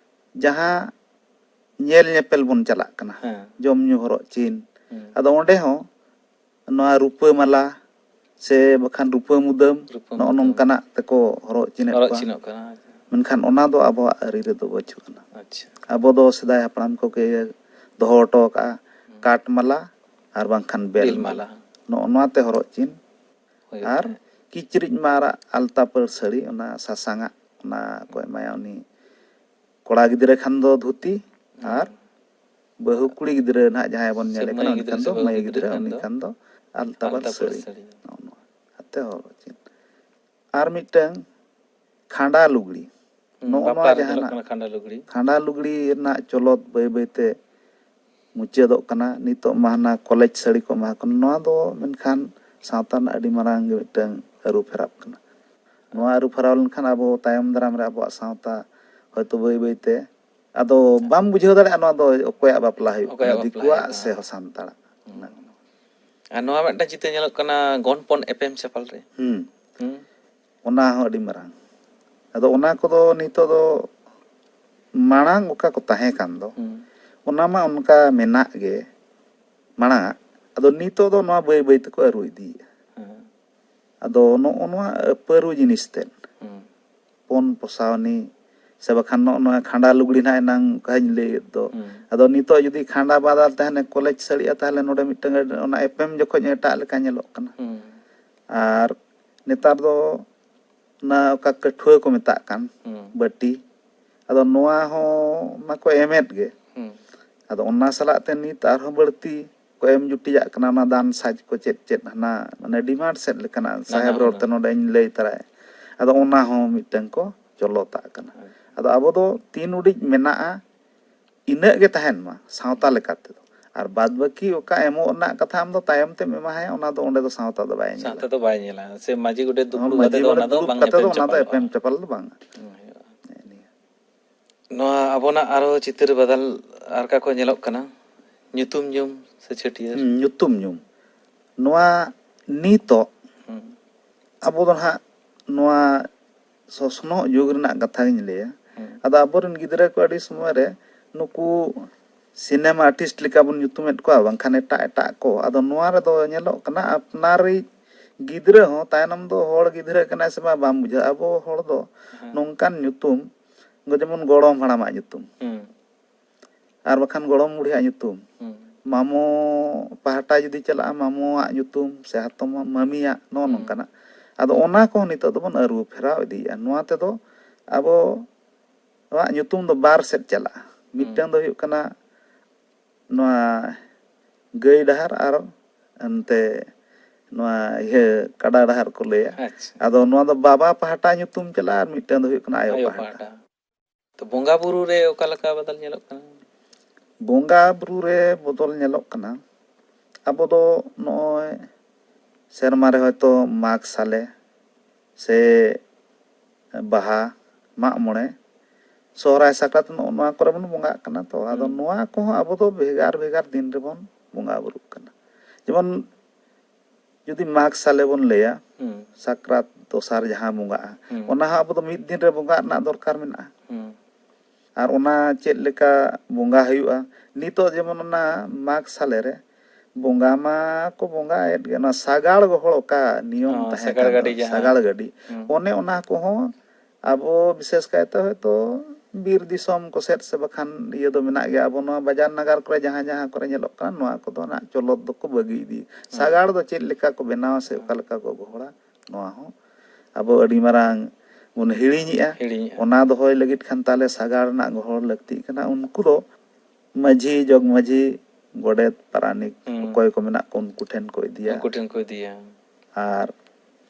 ᱡᱟᱦᱟᱸ ᱧᱮᱞ ᱧᱮᱯᱮᱞ ᱵᱚᱱ ᱪᱟᱞᱟᱜ ᱠᱟᱱᱟ, ᱦᱮᱸ᱾ ᱡᱚᱢ ᱧᱩ, ᱦᱚᱨᱚᱜ ᱪᱤᱱ, ᱦᱩᱸ᱾ ᱟᱫᱚ ᱚᱸᱰᱮ ᱦᱚᱸ ᱱᱚᱣᱟ ᱨᱩᱯᱟᱹ ᱢᱟᱞᱟ ᱥᱮ ᱵᱟᱠᱷᱟᱱ ᱨᱩᱯᱟᱹ ᱢᱩᱫᱟᱹᱢ, ᱨᱩᱯᱟᱹ ᱱᱚᱜᱼᱚ ᱢᱩᱫᱟᱹᱢ᱾ ᱱᱚᱝᱠᱟᱱᱟᱜ ᱛᱮᱠᱚ ᱦᱚᱨᱚᱜ ᱪᱤᱱᱮᱫ ᱦᱚᱨᱚᱜ ᱠᱚᱣᱟ᱾ ᱪᱤᱱᱚᱜ ᱠᱟᱱᱟ᱾ ᱢᱮᱱᱠᱷᱟᱱ ᱚᱱᱟ ᱫᱚ ᱟᱵᱚᱣᱟᱜ ᱟᱹᱨᱤ ᱨᱮᱫᱚ ᱵᱟᱹᱪᱩᱜ ᱟᱱᱟ᱾ ᱟᱪᱪᱷᱟ᱾ ᱟᱵᱚ ᱫᱚ ᱥᱮᱫᱟᱭ ᱦᱟᱯᱲᱟᱢ ᱠᱚᱜᱮ ᱫᱚᱦᱚ ᱦᱚᱴᱚ ᱟᱠᱟᱫᱼᱟ, ᱦᱩᱸ᱾ ᱠᱟᱴ ᱢᱟᱞᱟ ᱟᱨ ᱵᱟᱝᱠᱷᱟᱱ ᱵᱮᱞ ᱵᱮᱞ ᱢᱟᱞᱟ᱾ ᱢᱟᱞᱟ᱾ ᱱᱚᱜᱼᱚ ᱱᱚᱣᱟ ᱛᱮ ᱦᱚᱨᱚᱜ ᱪᱤᱱ᱾ ᱦᱩᱭᱩᱜ ᱟᱨ ᱛᱟᱦᱮᱸᱫ᱾ ᱠᱤᱪᱨᱤᱡ ᱢᱟ ᱟᱨᱟᱜ ᱟᱞᱛᱟ ᱯᱟᱹᱲ ᱥᱟᱹᱲᱤ, ᱚᱱᱟ ᱥᱟᱥᱟᱝᱟᱜ, ᱚᱱᱟ ᱠᱚ ᱮᱢᱟᱭᱟ ᱩᱱᱤ᱾ ᱠᱚᱲᱟ ᱜᱤᱫᱽᱨᱟᱹ ᱠᱷᱟᱱ ᱫᱚ ᱫᱷᱩᱛᱤ, ᱦᱩᱸ᱾ ᱟᱨ ᱵᱟᱹᱦᱩ ᱠᱩᱲᱤ ᱜᱤᱫᱽᱨᱟᱹ ᱱᱟᱦᱟᱜ ᱡᱟᱦᱟᱸᱭ ᱵᱚᱱ ᱥᱮ ᱧᱮᱞᱮ ᱢᱟᱹᱭ ᱠᱟᱱᱟ, ᱩᱱᱤ ᱜᱤᱫᱽᱨᱟᱹ ᱠᱷᱟᱱ ᱥᱮ ᱫᱚ, ᱵᱟᱹᱦᱩ ᱢᱟᱹᱭ ᱜᱤᱫᱽᱨᱟᱹ ᱜᱤᱫᱽᱨᱟᱹ, ᱠᱷᱟᱱ ᱩᱱᱤ ᱫᱚ ᱠᱷᱟᱱ ᱫᱚ ᱟᱞᱛᱟ ᱟᱞᱛᱟ ᱯᱟᱹᱲ ᱯᱟᱹᱲ ᱥᱟᱹᱲᱤ᱾ ᱥᱟᱹᱲᱤ᱾ ᱱᱚᱜᱼᱚ ᱱᱚᱣᱟ ᱟᱛᱮ ᱦᱚᱨᱚᱜ ᱪᱤᱱ᱾ ᱟᱨ ᱢᱤᱫᱴᱟᱝ ᱠᱷᱟᱸᱰᱟ ᱞᱩᱜᱽᱲᱤ᱾ ᱦᱩᱸ, ᱱᱚᱜᱼᱚ ᱵᱟᱯᱞᱟ ᱱᱚᱣᱟ ᱨᱮ ᱧᱮᱞᱚᱜ ᱡᱟᱦᱟᱸᱱᱟᱜ ᱠᱟᱱᱟ ᱠᱷᱟᱸᱰᱟ ᱞᱩᱜᱽᱲᱤ᱾ ᱠᱷᱟᱸᱰᱟ ᱞᱩᱜᱽᱲᱤ ᱨᱮᱱᱟᱜ ᱪᱚᱞᱚᱛ ᱵᱟᱹᱭ ᱵᱟᱹᱭ ᱛᱮ ᱢᱩᱪᱟᱹᱫᱚᱜ ᱠᱟᱱᱟ᱾ ᱱᱤᱛᱚᱜ ᱢᱟ ᱦᱟᱱᱟ ᱠᱚᱞᱮᱡᱽ ᱥᱟᱹᱲᱤ ᱠᱚ ᱮᱢᱟ ᱠᱚ ᱠᱟᱱᱟ᱾ ᱱᱚᱣᱟ ᱫᱚ ᱢᱮᱱᱠᱷᱟᱱ ᱥᱟᱶᱛᱟ ᱨᱮᱱᱟᱜ ᱟᱹᱰᱤ ᱢᱟᱨᱟᱝ ᱜᱮ ᱢᱤᱫᱴᱟᱝ ᱟᱹᱨᱩ ᱯᱷᱮᱨᱟᱜ ᱠᱟᱱᱟ᱾ ᱱᱚᱣᱟ ᱟᱹᱨᱩ ᱯᱷᱮᱨᱟᱣ ᱞᱮᱱᱠᱷᱟᱱ ᱟᱵᱚ ᱛᱟᱭᱚᱢ ᱫᱟᱨᱟᱢ ᱨᱮ ᱟᱵᱚᱣᱟᱜ ᱥᱟᱶᱛᱟ ᱦᱚᱭᱛᱳ ᱵᱟᱹᱭ ᱵᱟᱹᱭ ᱛᱮ ᱟᱫᱚ ᱵᱟᱢ ᱵᱩᱡᱷᱟᱹᱣ ᱫᱟᱲᱮᱭᱟᱜᱼᱟ ᱱᱚᱣᱟ ᱫᱚ ᱚᱠᱚᱭᱟᱜ ᱵᱟᱯᱞᱟ ᱦᱩᱭᱩᱜ ᱠᱟᱱᱟ, ᱚᱠᱚᱭᱟᱜ ᱵᱟᱯᱞᱟ ᱫᱤᱠᱩᱣᱟᱜ ᱦᱩᱭᱩᱜ ᱥᱮ ᱠᱟᱱᱟ? ᱥᱟᱱᱛᱟᱲᱟᱜ᱾ ᱦᱩᱸ᱾ ᱟᱨ ᱱᱚᱣᱟ ᱢᱤᱫᱴᱟᱝ ᱪᱤᱛᱟᱹᱨ ᱧᱮᱞᱚᱜ ᱠᱟᱱᱟ, ᱜᱚᱱᱯᱚᱱ ᱮᱯᱮᱢ ᱪᱟᱯᱟᱞ ᱨᱮ᱾ ᱦᱩᱸ᱾ ᱦᱩᱸ᱾ ᱚᱱᱟ ᱦᱚᱸ ᱟᱹᱰᱤ ᱢᱟᱨᱟᱝ᱾ ᱟᱫᱚ ᱚᱱᱟ ᱠᱚᱫᱚ ᱱᱤᱛᱚᱜ ᱫᱚ ᱢᱟᱲᱟᱝ ᱚᱠᱟ ᱠᱚ ᱛᱟᱦᱮᱸ ᱠᱟᱱ ᱫᱚ, ᱦᱩᱸ᱾ ᱚᱱᱟ ᱢᱟ ᱚᱱᱠᱟ ᱢᱮᱱᱟᱜ ᱜᱮ ᱢᱟᱲᱟᱝ ᱟᱜ᱾ ᱟᱫᱚ ᱱᱤᱛᱚᱜ ᱫᱚ ᱱᱚᱣᱟ ᱵᱟᱹᱭ ᱵᱟᱹᱭ ᱛᱮᱠᱚ ᱟᱹᱨᱩ ᱤᱫᱤᱭᱮᱫᱼᱟ᱾ ᱦᱮᱸ᱾ ᱟᱫᱚ ᱱᱚᱜᱼᱚ ᱱᱚᱣᱟ ᱯᱟᱹᱨᱩ ᱡᱤᱱᱤᱥ ᱛᱮᱫ, ᱦᱩᱸ᱾ ᱯᱚᱱ ᱯᱚᱥᱟᱣᱱᱤ, ᱥᱮ ᱵᱟᱠᱷᱟᱱ ᱱᱚᱜᱼᱚ ᱱᱚᱣᱟ ᱠᱷᱟᱸᱰᱟ ᱞᱩᱜᱽᱲᱤ ᱱᱟᱦᱟᱜ ᱮᱱᱟᱝ ᱚᱠᱟᱧ ᱞᱟᱹᱭᱮᱫ ᱫᱚ᱾ ᱦᱩᱸ᱾ ᱟᱫᱚ ᱱᱤᱛᱚᱜ ᱡᱩᱫᱤ ᱠᱷᱟᱸᱰᱟ ᱵᱟᱫᱟᱞ ᱛᱟᱦᱮᱱ ᱠᱚᱞᱮᱡᱽ ᱥᱟᱹᱲᱤᱜᱼᱟ, ᱛᱟᱦᱚᱞᱮ ᱱᱚᱰᱮ ᱢᱤᱫᱴᱟᱝ ᱚᱱᱟ ᱮᱯᱮᱢ ᱡᱚᱠᱷᱚᱡ ᱮᱴᱟᱜ ᱞᱮᱠᱟ ᱧᱮᱞᱚᱜ ᱠᱟᱱᱟ᱾ ᱦᱩᱸ᱾ ᱟᱨ ᱱᱮᱛᱟᱨ ᱫᱚ ᱚᱱᱟ ᱚᱠᱟ ᱠᱟᱹᱴᱷᱩᱣᱟᱹ ᱠᱚ ᱢᱮᱛᱟᱜ ᱠᱟᱱ, ᱦᱩᱸ᱾ ᱵᱟᱹᱴᱤ, ᱟᱫᱚ ᱱᱚᱣᱟ ᱦᱚᱸ ᱢᱟᱠᱚ ᱮᱢᱮᱫ ᱜᱮ᱾ ᱦᱩᱸ᱾ ᱟᱫᱚ ᱚᱱᱟ ᱥᱟᱞᱟᱜ ᱛᱮ ᱱᱤᱛ ᱟᱨᱦᱚᱸ ᱵᱟᱹᱲᱛᱤ ᱠᱚ ᱮᱢ ᱡᱩᱴᱤᱡᱟᱜ ᱠᱟᱱᱟ, ᱚᱱᱟ ᱫᱟᱱ ᱥᱟᱡᱽ ᱠᱚ ᱪᱮᱫ ᱪᱮᱫ ᱦᱟᱱᱟ, ᱢᱟᱱᱮ, ᱰᱤᱢᱟᱱᱰ ᱥᱮᱫ ᱞᱮᱠᱟᱱᱟᱜ ᱥᱟᱦᱮᱵ ᱱᱟᱱᱟ ᱨᱚᱲ ᱛᱮ ᱦᱩᱱᱟᱹᱨ᱾ ᱱᱚᱰᱮᱧ ᱞᱟᱹᱭ ᱛᱟᱨᱟᱭᱟ᱾ ᱟᱫᱚ ᱚᱱᱟ ᱦᱚᱸ ᱢᱤᱫᱴᱟᱝ ᱠᱚ ᱪᱚᱞᱚᱛᱟᱜ ᱠᱟᱱᱟ᱾ ᱟᱪᱪᱷᱟ᱾ ᱟᱫᱚ ᱟᱵᱚ ᱫᱚ ᱛᱤᱱ ᱩᱰᱤᱡ ᱢᱮᱱᱟᱜᱼᱟ, ᱤᱱᱟᱹᱜ ᱜᱮ ᱛᱟᱦᱮᱱ ᱢᱟ ᱥᱟᱶᱛᱟ ᱞᱮᱠᱟ ᱛᱮᱫᱚ᱾ ᱟᱨ ᱵᱟᱫ ᱵᱟᱹᱠᱤ ᱚᱠᱟ ᱮᱢᱚᱜ ᱨᱮᱱᱟᱜ ᱠᱟᱛᱷᱟ, ᱟᱢ ᱫᱚ ᱛᱟᱭᱚᱢ ᱛᱮᱢ ᱮᱢᱟᱭᱟ, ᱚᱱᱟ ᱫᱚ ᱚᱸᱰᱮ ᱫᱚ ᱥᱟᱶᱛᱟ ᱫᱚ ᱵᱟᱭ ᱧᱮᱞᱟ᱾ ᱥᱟᱶᱛᱟ ᱫᱚ ᱵᱟᱭ ᱧᱮᱞᱟ᱾ ᱥᱮ ᱢᱟᱹᱡᱷᱤ ᱜᱚᱰᱮᱛ ᱦᱚᱸ, ᱫᱩᱯᱲᱩᱵ ᱢᱟᱹᱡᱷᱤ ᱠᱟᱛᱮ ᱫᱚ ᱜᱚᱰᱮᱛ ᱚᱱᱟ ᱫᱚ ᱫᱩᱯᱲᱩᱵ ᱵᱟᱝ ᱠᱟᱛᱮ ᱫᱚ ᱮᱯᱮᱢ ᱚᱱᱟ ᱫᱚ ᱪᱟᱯᱟᱞ ᱮᱯᱮᱢ ᱵᱟᱝ᱾ ᱪᱟᱯᱟᱞ ᱫᱚ ᱵᱟᱝᱟ᱾ ᱦᱩᱸ, ᱦᱩᱭᱩᱜᱼᱟ᱾ ᱱᱮᱜᱼᱮ ᱱᱤᱭᱟᱹ᱾ ᱱᱚᱣᱟ ᱟᱵᱚᱱᱟᱜ ᱟᱨᱚ ᱪᱤᱛᱟᱹᱨ ᱵᱟᱫᱟᱞ ᱟᱨ ᱚᱠᱟ ᱠᱚ ᱧᱮᱞᱚᱜ ᱠᱟᱱᱟ? ᱧᱩᱛᱩᱢ ᱧᱩᱢ ᱥᱮ ᱪᱷᱟᱹᱴᱭᱟᱹᱨ? ᱦᱩᱸ, ᱧᱩᱛᱩᱢ ᱧᱩᱢ᱾ ᱱᱚᱣᱟ ᱱᱤᱛᱚᱜ ᱦᱩᱸ᱾ ᱟᱵᱚ ᱫᱚ ᱱᱟᱦᱟᱜ ᱱᱚᱣᱟ ᱥᱚᱥᱱᱚᱜ ᱡᱩᱜᱽ ᱨᱮᱱᱟᱜ ᱠᱟᱛᱷᱟ ᱜᱤᱧ ᱞᱟᱹᱭᱟ᱾ ᱦᱩᱸ᱾ ᱟᱫᱚ ᱟᱵᱚᱨᱮᱱ ᱜᱤᱫᱽᱨᱟᱹ ᱠᱚ ᱟᱹᱰᱤ ᱥᱚᱢᱚᱭ ᱨᱮ ᱱᱩᱠᱩ ᱥᱤᱱᱮᱢᱟ ᱟᱨᱴᱤᱥᱴ ᱞᱮᱠᱟ ᱵᱚᱱ ᱧᱩᱛᱩᱢᱮᱫ ᱠᱚᱣᱟ, ᱵᱟᱝᱠᱷᱟᱱ ᱮᱴᱟᱜ ᱮᱴᱟᱜ ᱠᱚ᱾ ᱟᱫᱚ ᱱᱚᱣᱟ ᱨᱮᱫᱚ ᱧᱮᱞᱚᱜ ᱠᱟᱱᱟ, ᱟᱯᱱᱟᱨᱤᱡ ᱜᱤᱫᱽᱨᱟᱹ ᱦᱚᱸ ᱛᱟᱭᱱᱚᱢ ᱫᱚ ᱦᱚᱲ ᱜᱤᱫᱽᱨᱟᱹ ᱠᱟᱱᱟᱭ ᱥᱮ ᱵᱟᱝ, ᱵᱟᱢ ᱵᱩᱡᱷᱟᱹᱣᱟ᱾ ᱟᱵᱚ ᱦᱚᱲ ᱫᱚ ᱦᱮᱸ᱾ ᱱᱚᱝᱠᱟᱱ ᱧᱩᱛᱩᱢ, ᱡᱮᱢᱚᱱ ᱜᱚᱲᱚᱢ ᱦᱟᱲᱟᱢᱟᱜ ᱧᱩᱛᱩᱢ, ᱦᱩᱸ᱾ ᱟᱨ ᱵᱟᱠᱷᱟᱱ ᱜᱚᱲᱚᱢ ᱵᱩᱲᱦᱤᱭᱟᱜ ᱧᱩᱛᱩᱢ, ᱦᱩᱸ᱾ ᱢᱟᱢᱚ ᱯᱟᱦᱴᱟ ᱡᱩᱫᱤ ᱪᱟᱞᱟᱜᱼᱟ, ᱢᱟᱢᱚᱣᱟᱜ ᱧᱩᱛᱩᱢ ᱥᱮ ᱦᱟᱛᱚᱢ ᱢᱟᱢᱤᱭᱟᱜ, ᱱᱚᱜᱼᱚ ᱦᱩᱸ᱾ ᱱᱚᱝᱠᱟᱱᱟᱜ᱾ ᱟᱫᱚ ᱚᱱᱟ ᱠᱚᱦᱚᱸ ᱱᱤᱛᱚᱜ ᱫᱚᱵᱚᱱ ᱟᱹᱨᱩ ᱯᱷᱮᱨᱟᱣ ᱤᱫᱤᱭᱮᱫᱼᱟ᱾ ᱱᱚᱣᱟ ᱛᱮᱫᱚ ᱟᱵᱚᱣᱟᱜ ᱧᱩᱛᱩᱢ ᱫᱚ ᱵᱟᱨ ᱥᱮᱫ ᱪᱟᱞᱟᱜᱼᱟ᱾ ᱦᱩᱸ᱾ ᱢᱤᱫᱴᱟᱝ ᱫᱚ ᱦᱩᱭᱩᱜ ᱠᱟᱱᱟ ᱱᱚᱣᱟ ᱜᱟᱹᱭ ᱰᱟᱦᱟᱨ ᱟᱨ ᱮᱱᱛᱮ ᱱᱚᱣᱟ ᱤᱭᱟᱹ ᱠᱟᱰᱟ ᱰᱟᱦᱟᱨ ᱠᱚ ᱞᱟᱹᱭᱟ᱾ ᱟᱪᱪᱷᱟ᱾ ᱟᱫᱚ ᱱᱚᱣᱟ ᱫᱚ ᱵᱟᱵᱟ ᱯᱟᱦᱴᱟ ᱧᱩᱛᱩᱢ ᱪᱟᱞᱟᱜᱼᱟ ᱟᱨ ᱢᱤᱫᱴᱟᱝ ᱫᱚ ᱦᱩᱭᱩᱜ ᱠᱟᱱᱟ ᱟᱭᱳ ᱟᱭᱳ ᱯᱟᱦᱴᱟ᱾ ᱯᱟᱦᱴᱟ᱾ ᱛᱚ, ᱵᱚᱸᱜᱟ ᱵᱩᱨᱩ ᱨᱮ ᱚᱠᱟ ᱞᱮᱠᱟ ᱵᱚᱫᱚᱞ ᱧᱮᱞᱚᱜ ᱠᱟᱱᱟ? ᱵᱚᱸᱜᱟ ᱵᱩᱨᱩ ᱨᱮ ᱵᱚᱫᱚᱞ ᱧᱮᱞᱚᱜ ᱠᱟᱱᱟ᱾ ᱟᱵᱚ ᱫᱚ ᱱᱚᱜᱼᱚᱭ ᱥᱮᱨᱢᱟ ᱨᱮ ᱦᱚᱭᱛᱳ ᱢᱟᱜᱽ ᱥᱟᱞᱮ ᱥᱮ ᱵᱟᱦᱟ, ᱢᱟᱜ ᱢᱚᱬᱮ, ᱥᱚᱦᱨᱟᱭ, ᱥᱟᱠᱨᱟᱛ, ᱱᱚᱜᱼᱚ ᱱᱚᱣᱟ ᱠᱚᱨᱮ ᱵᱚᱱ ᱵᱚᱸᱜᱟᱜ ᱠᱟᱱᱟ᱾ ᱛᱚ, ᱟᱫᱚ ᱦᱩᱸ᱾ ᱱᱚᱣᱟ ᱠᱚᱦᱚᱸ ᱟᱵᱚ ᱫᱚ ᱵᱷᱮᱜᱟᱨ ᱵᱷᱮᱜᱟᱨ ᱫᱤᱱ ᱨᱮᱵᱚᱱ ᱵᱚᱸᱜᱟ ᱵᱩᱨᱩᱜ ᱠᱟᱱᱟ᱾ ᱡᱮᱢᱚᱱ ᱡᱩᱫᱤ ᱢᱟᱜᱽ ᱥᱟᱞᱮ ᱵᱚᱱ ᱞᱟᱹᱭᱟ, ᱦᱩᱸ᱾ ᱥᱟᱠᱨᱟᱛ ᱫᱚᱥᱟᱨ ᱡᱟᱦᱟᱸ ᱵᱚᱸᱜᱟᱜᱼᱟ, ᱦᱩᱸ᱾ ᱚᱱᱟ ᱦᱚᱸ ᱟᱵᱚ ᱫᱚ ᱢᱤᱫ ᱫᱤᱱ ᱨᱮ ᱵᱚᱸᱜᱟᱜ ᱨᱮᱱᱟᱜ ᱫᱚᱨᱠᱟᱨ ᱢᱮᱱᱟᱜᱼᱟ᱾ ᱦᱩᱸ᱾ ᱟᱨ ᱚᱱᱟ ᱪᱮᱫ ᱞᱮᱠᱟ ᱵᱚᱸᱜᱟ ᱦᱩᱭᱩᱜᱼᱟ, ᱱᱤᱛᱚᱜ ᱡᱮᱢᱚᱱ ᱚᱱᱟ ᱢᱟᱜᱽ ᱥᱟᱞᱮ ᱨᱮ ᱵᱚᱸᱜᱟ ᱢᱟ ᱠᱚ ᱵᱚᱸᱜᱟᱭᱮᱫ ᱜᱮ, ᱚᱱᱟ ᱥᱟᱜᱟᱲ ᱜᱚᱦᱚᱲ ᱚᱠᱟ ᱱᱤᱭᱚᱢ ᱦᱚᱸ, ᱛᱟᱦᱮᱸ ᱥᱟᱜᱟᱲ ᱠᱟᱱ ᱜᱟᱹᱰᱤ ᱫᱚ, ᱡᱟᱦᱟᱸ᱾ ᱥᱟᱜᱟᱲ ᱜᱟᱹᱰᱤ, ᱦᱩᱸ᱾ ᱚᱱᱮ ᱚᱱᱟ ᱠᱚᱦᱚᱸ ᱟᱵᱚ ᱵᱤᱥᱮᱥ ᱠᱟᱭᱛᱮ ᱦᱚᱭᱛᱳ ᱵᱤᱨ ᱫᱤᱥᱚᱢ ᱠᱚ ᱥᱮᱫ ᱥᱮ ᱵᱟᱠᱷᱟᱱ ᱤᱭᱟᱹ ᱫᱚ ᱢᱮᱱᱟᱜ ᱜᱮᱭᱟ᱾ ᱟᱵᱚ ᱱᱚᱣᱟ ᱵᱟᱡᱟᱨ ᱱᱟᱜᱟᱨ ᱠᱚᱨᱮ ᱡᱟᱦᱟᱸ ᱡᱟᱦᱟᱸ ᱠᱚᱨᱮ ᱧᱮᱞᱚᱜ ᱠᱟᱱᱟ, ᱱᱚᱣᱟ ᱠᱚᱫᱚ ᱱᱟᱜ ᱪᱚᱞᱚᱛ ᱫᱚᱠᱚ ᱵᱟᱹᱜᱤ ᱤᱫᱤ᱾ ᱦᱩᱸ᱾ ᱥᱟᱜᱟᱲ ᱫᱚ ᱪᱮᱫ ᱞᱮᱠᱟ ᱠᱚ ᱵᱮᱱᱟᱣᱟ ᱥᱮ ᱚᱠᱟ ᱞᱮᱠᱟ ᱠᱚ ᱜᱚᱦᱚᱲᱟ, ᱱᱚᱣᱟ ᱦᱚᱸ ᱟᱵᱚ ᱟᱹᱰᱤ ᱢᱟᱨᱟᱝ ᱵᱚᱱ ᱦᱤᱲᱤᱧᱮᱜᱼᱟ᱾ ᱦᱤᱲᱤᱧᱮᱜᱼᱟ᱾ ᱚᱱᱟ ᱫᱚᱦᱚᱭ ᱞᱟᱹᱜᱤᱫ ᱠᱷᱟᱱ ᱛᱟᱦᱞᱮ ᱥᱟᱜᱟᱲ ᱨᱮᱱᱟᱜ ᱜᱚᱦᱚᱲ ᱞᱟᱹᱠᱛᱤᱜ ᱠᱟᱱᱟ᱾ ᱩᱱᱠᱩ ᱫᱚ ᱢᱟᱹᱡᱷᱤ, ᱡᱚᱜᱽ ᱢᱟᱹᱡᱷᱤ, ᱜᱚᱰᱮᱛ, ᱯᱟᱨᱟᱱᱤᱠ, ᱦᱩᱸ᱾ ᱚᱠᱚᱭ ᱠᱚ ᱢᱮᱱᱟᱜ ᱠᱚ, ᱩᱱᱠᱩ ᱴᱷᱮᱱ ᱠᱚ ᱤᱫᱤᱭᱟ᱾ ᱩᱱᱠᱩ ᱴᱷᱮᱱ ᱠᱚ ᱤᱫᱤᱭᱟ᱾ ᱟᱨ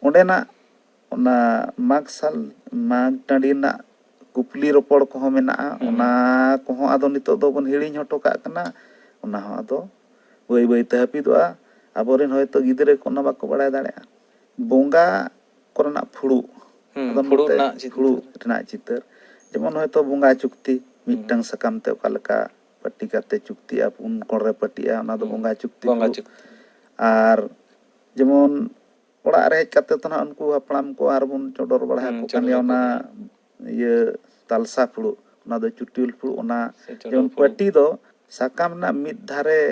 ᱚᱸᱰᱮᱱᱟᱜ ᱚᱱᱟ ᱢᱟᱜᱽ ᱥᱟᱞ, ᱢᱟᱜᱽ ᱴᱟᱺᱰᱤ ᱨᱮᱱᱟᱜ ᱠᱩᱠᱞᱤ ᱨᱚᱯᱚᱲ ᱠᱚᱦᱚᱸ ᱢᱮᱱᱟᱜᱼᱟ᱾ ᱦᱩᱸ᱾ ᱚᱱᱟ ᱠᱚᱦᱚᱸ ᱟᱫᱚ ᱱᱤᱛᱚᱜ ᱫᱚᱵᱚᱱ ᱦᱤᱲᱤᱧ ᱦᱚᱴᱚ ᱠᱟᱜ ᱠᱟᱱᱟ᱾ ᱚᱱᱟ ᱦᱚᱸ ᱟᱫᱚ ᱵᱟᱹᱭ ᱵᱟᱹᱭ ᱛᱮ ᱦᱟᱹᱯᱤᱫᱚᱜᱼᱟ᱾ ᱟᱵᱚᱨᱮᱱ ᱦᱚᱭᱛᱳ ᱜᱤᱫᱽᱨᱟᱹ ᱠᱚ ᱚᱱᱟ ᱵᱟᱠᱚ ᱵᱟᱲᱟᱭ ᱫᱟᱲᱮᱭᱟᱜᱼᱟ᱾ ᱵᱚᱸᱜᱟ ᱠᱚᱨᱮᱱᱟᱜ ᱯᱷᱩᱲᱩᱜ, ᱦᱩᱸ, ᱟᱫᱚ ᱯᱷᱩᱲᱩᱜ ᱱᱚᱛᱮ ᱨᱮᱱᱟᱜ ᱪᱤᱛᱟᱹᱨ᱾ ᱯᱷᱩᱲᱩᱜ ᱨᱮᱱᱟᱜ ᱪᱤᱛᱟᱹᱨ, ᱡᱮᱢᱚᱱ ᱦᱚᱭᱛᱳ ᱵᱚᱸᱜᱟ ᱪᱩᱠᱛᱤ, ᱦᱩᱸ᱾ ᱢᱤᱫᱴᱟᱝ ᱥᱟᱠᱟᱢ ᱛᱮ ᱚᱠᱟ ᱞᱮᱠᱟ ᱯᱟᱹᱴᱤ ᱠᱟᱛᱮ ᱪᱩᱠᱛᱤᱜᱼᱟ, ᱯᱩᱱ ᱠᱚᱬ ᱨᱮ ᱯᱟᱹᱴᱤᱜᱼᱟ, ᱚᱱᱟ ᱫᱚ ᱦᱩᱸ᱾ ᱵᱚᱸᱜᱟ ᱪᱩᱠᱛᱤ ᱵᱚᱸᱜᱟ ᱯᱷᱩᱲᱩᱜ᱾ ᱪᱩᱠᱛᱤ᱾ ᱟᱨ ᱡᱮᱢᱚᱱ ᱚᱲᱟᱜ ᱨᱮ ᱦᱮᱡ ᱠᱟᱛᱮ ᱫᱚ ᱱᱟᱦᱟᱜ ᱩᱱᱠᱩ ᱦᱟᱯᱲᱟᱢ ᱠᱚ ᱟᱨ ᱵᱚᱱ ᱪᱚᱰᱚᱨ ᱵᱟᱲᱟ ᱦᱩᱸ, ᱟᱠᱚ ᱠᱟᱱ ᱪᱚᱰᱚᱨ ᱜᱮᱭᱟ ᱟᱠᱚ ᱚᱱᱟ ᱜᱮ᱾ ᱤᱭᱟᱹ ᱛᱟᱞᱥᱟ ᱯᱷᱩᱲᱩᱜ, ᱚᱱᱟ ᱫᱚ ᱪᱩᱴᱭᱩᱞ ᱯᱷᱩᱲᱩᱜ, ᱚᱱᱟ ᱥᱮ ᱪᱚᱰᱚᱨ ᱡᱮᱢᱚᱱ ᱯᱷᱩᱲᱩᱜ᱾ ᱯᱟᱹᱴᱤ ᱫᱚ ᱥᱟᱠᱟᱢ ᱨᱮᱱᱟᱜ ᱢᱤᱫ ᱫᱷᱟᱨᱮ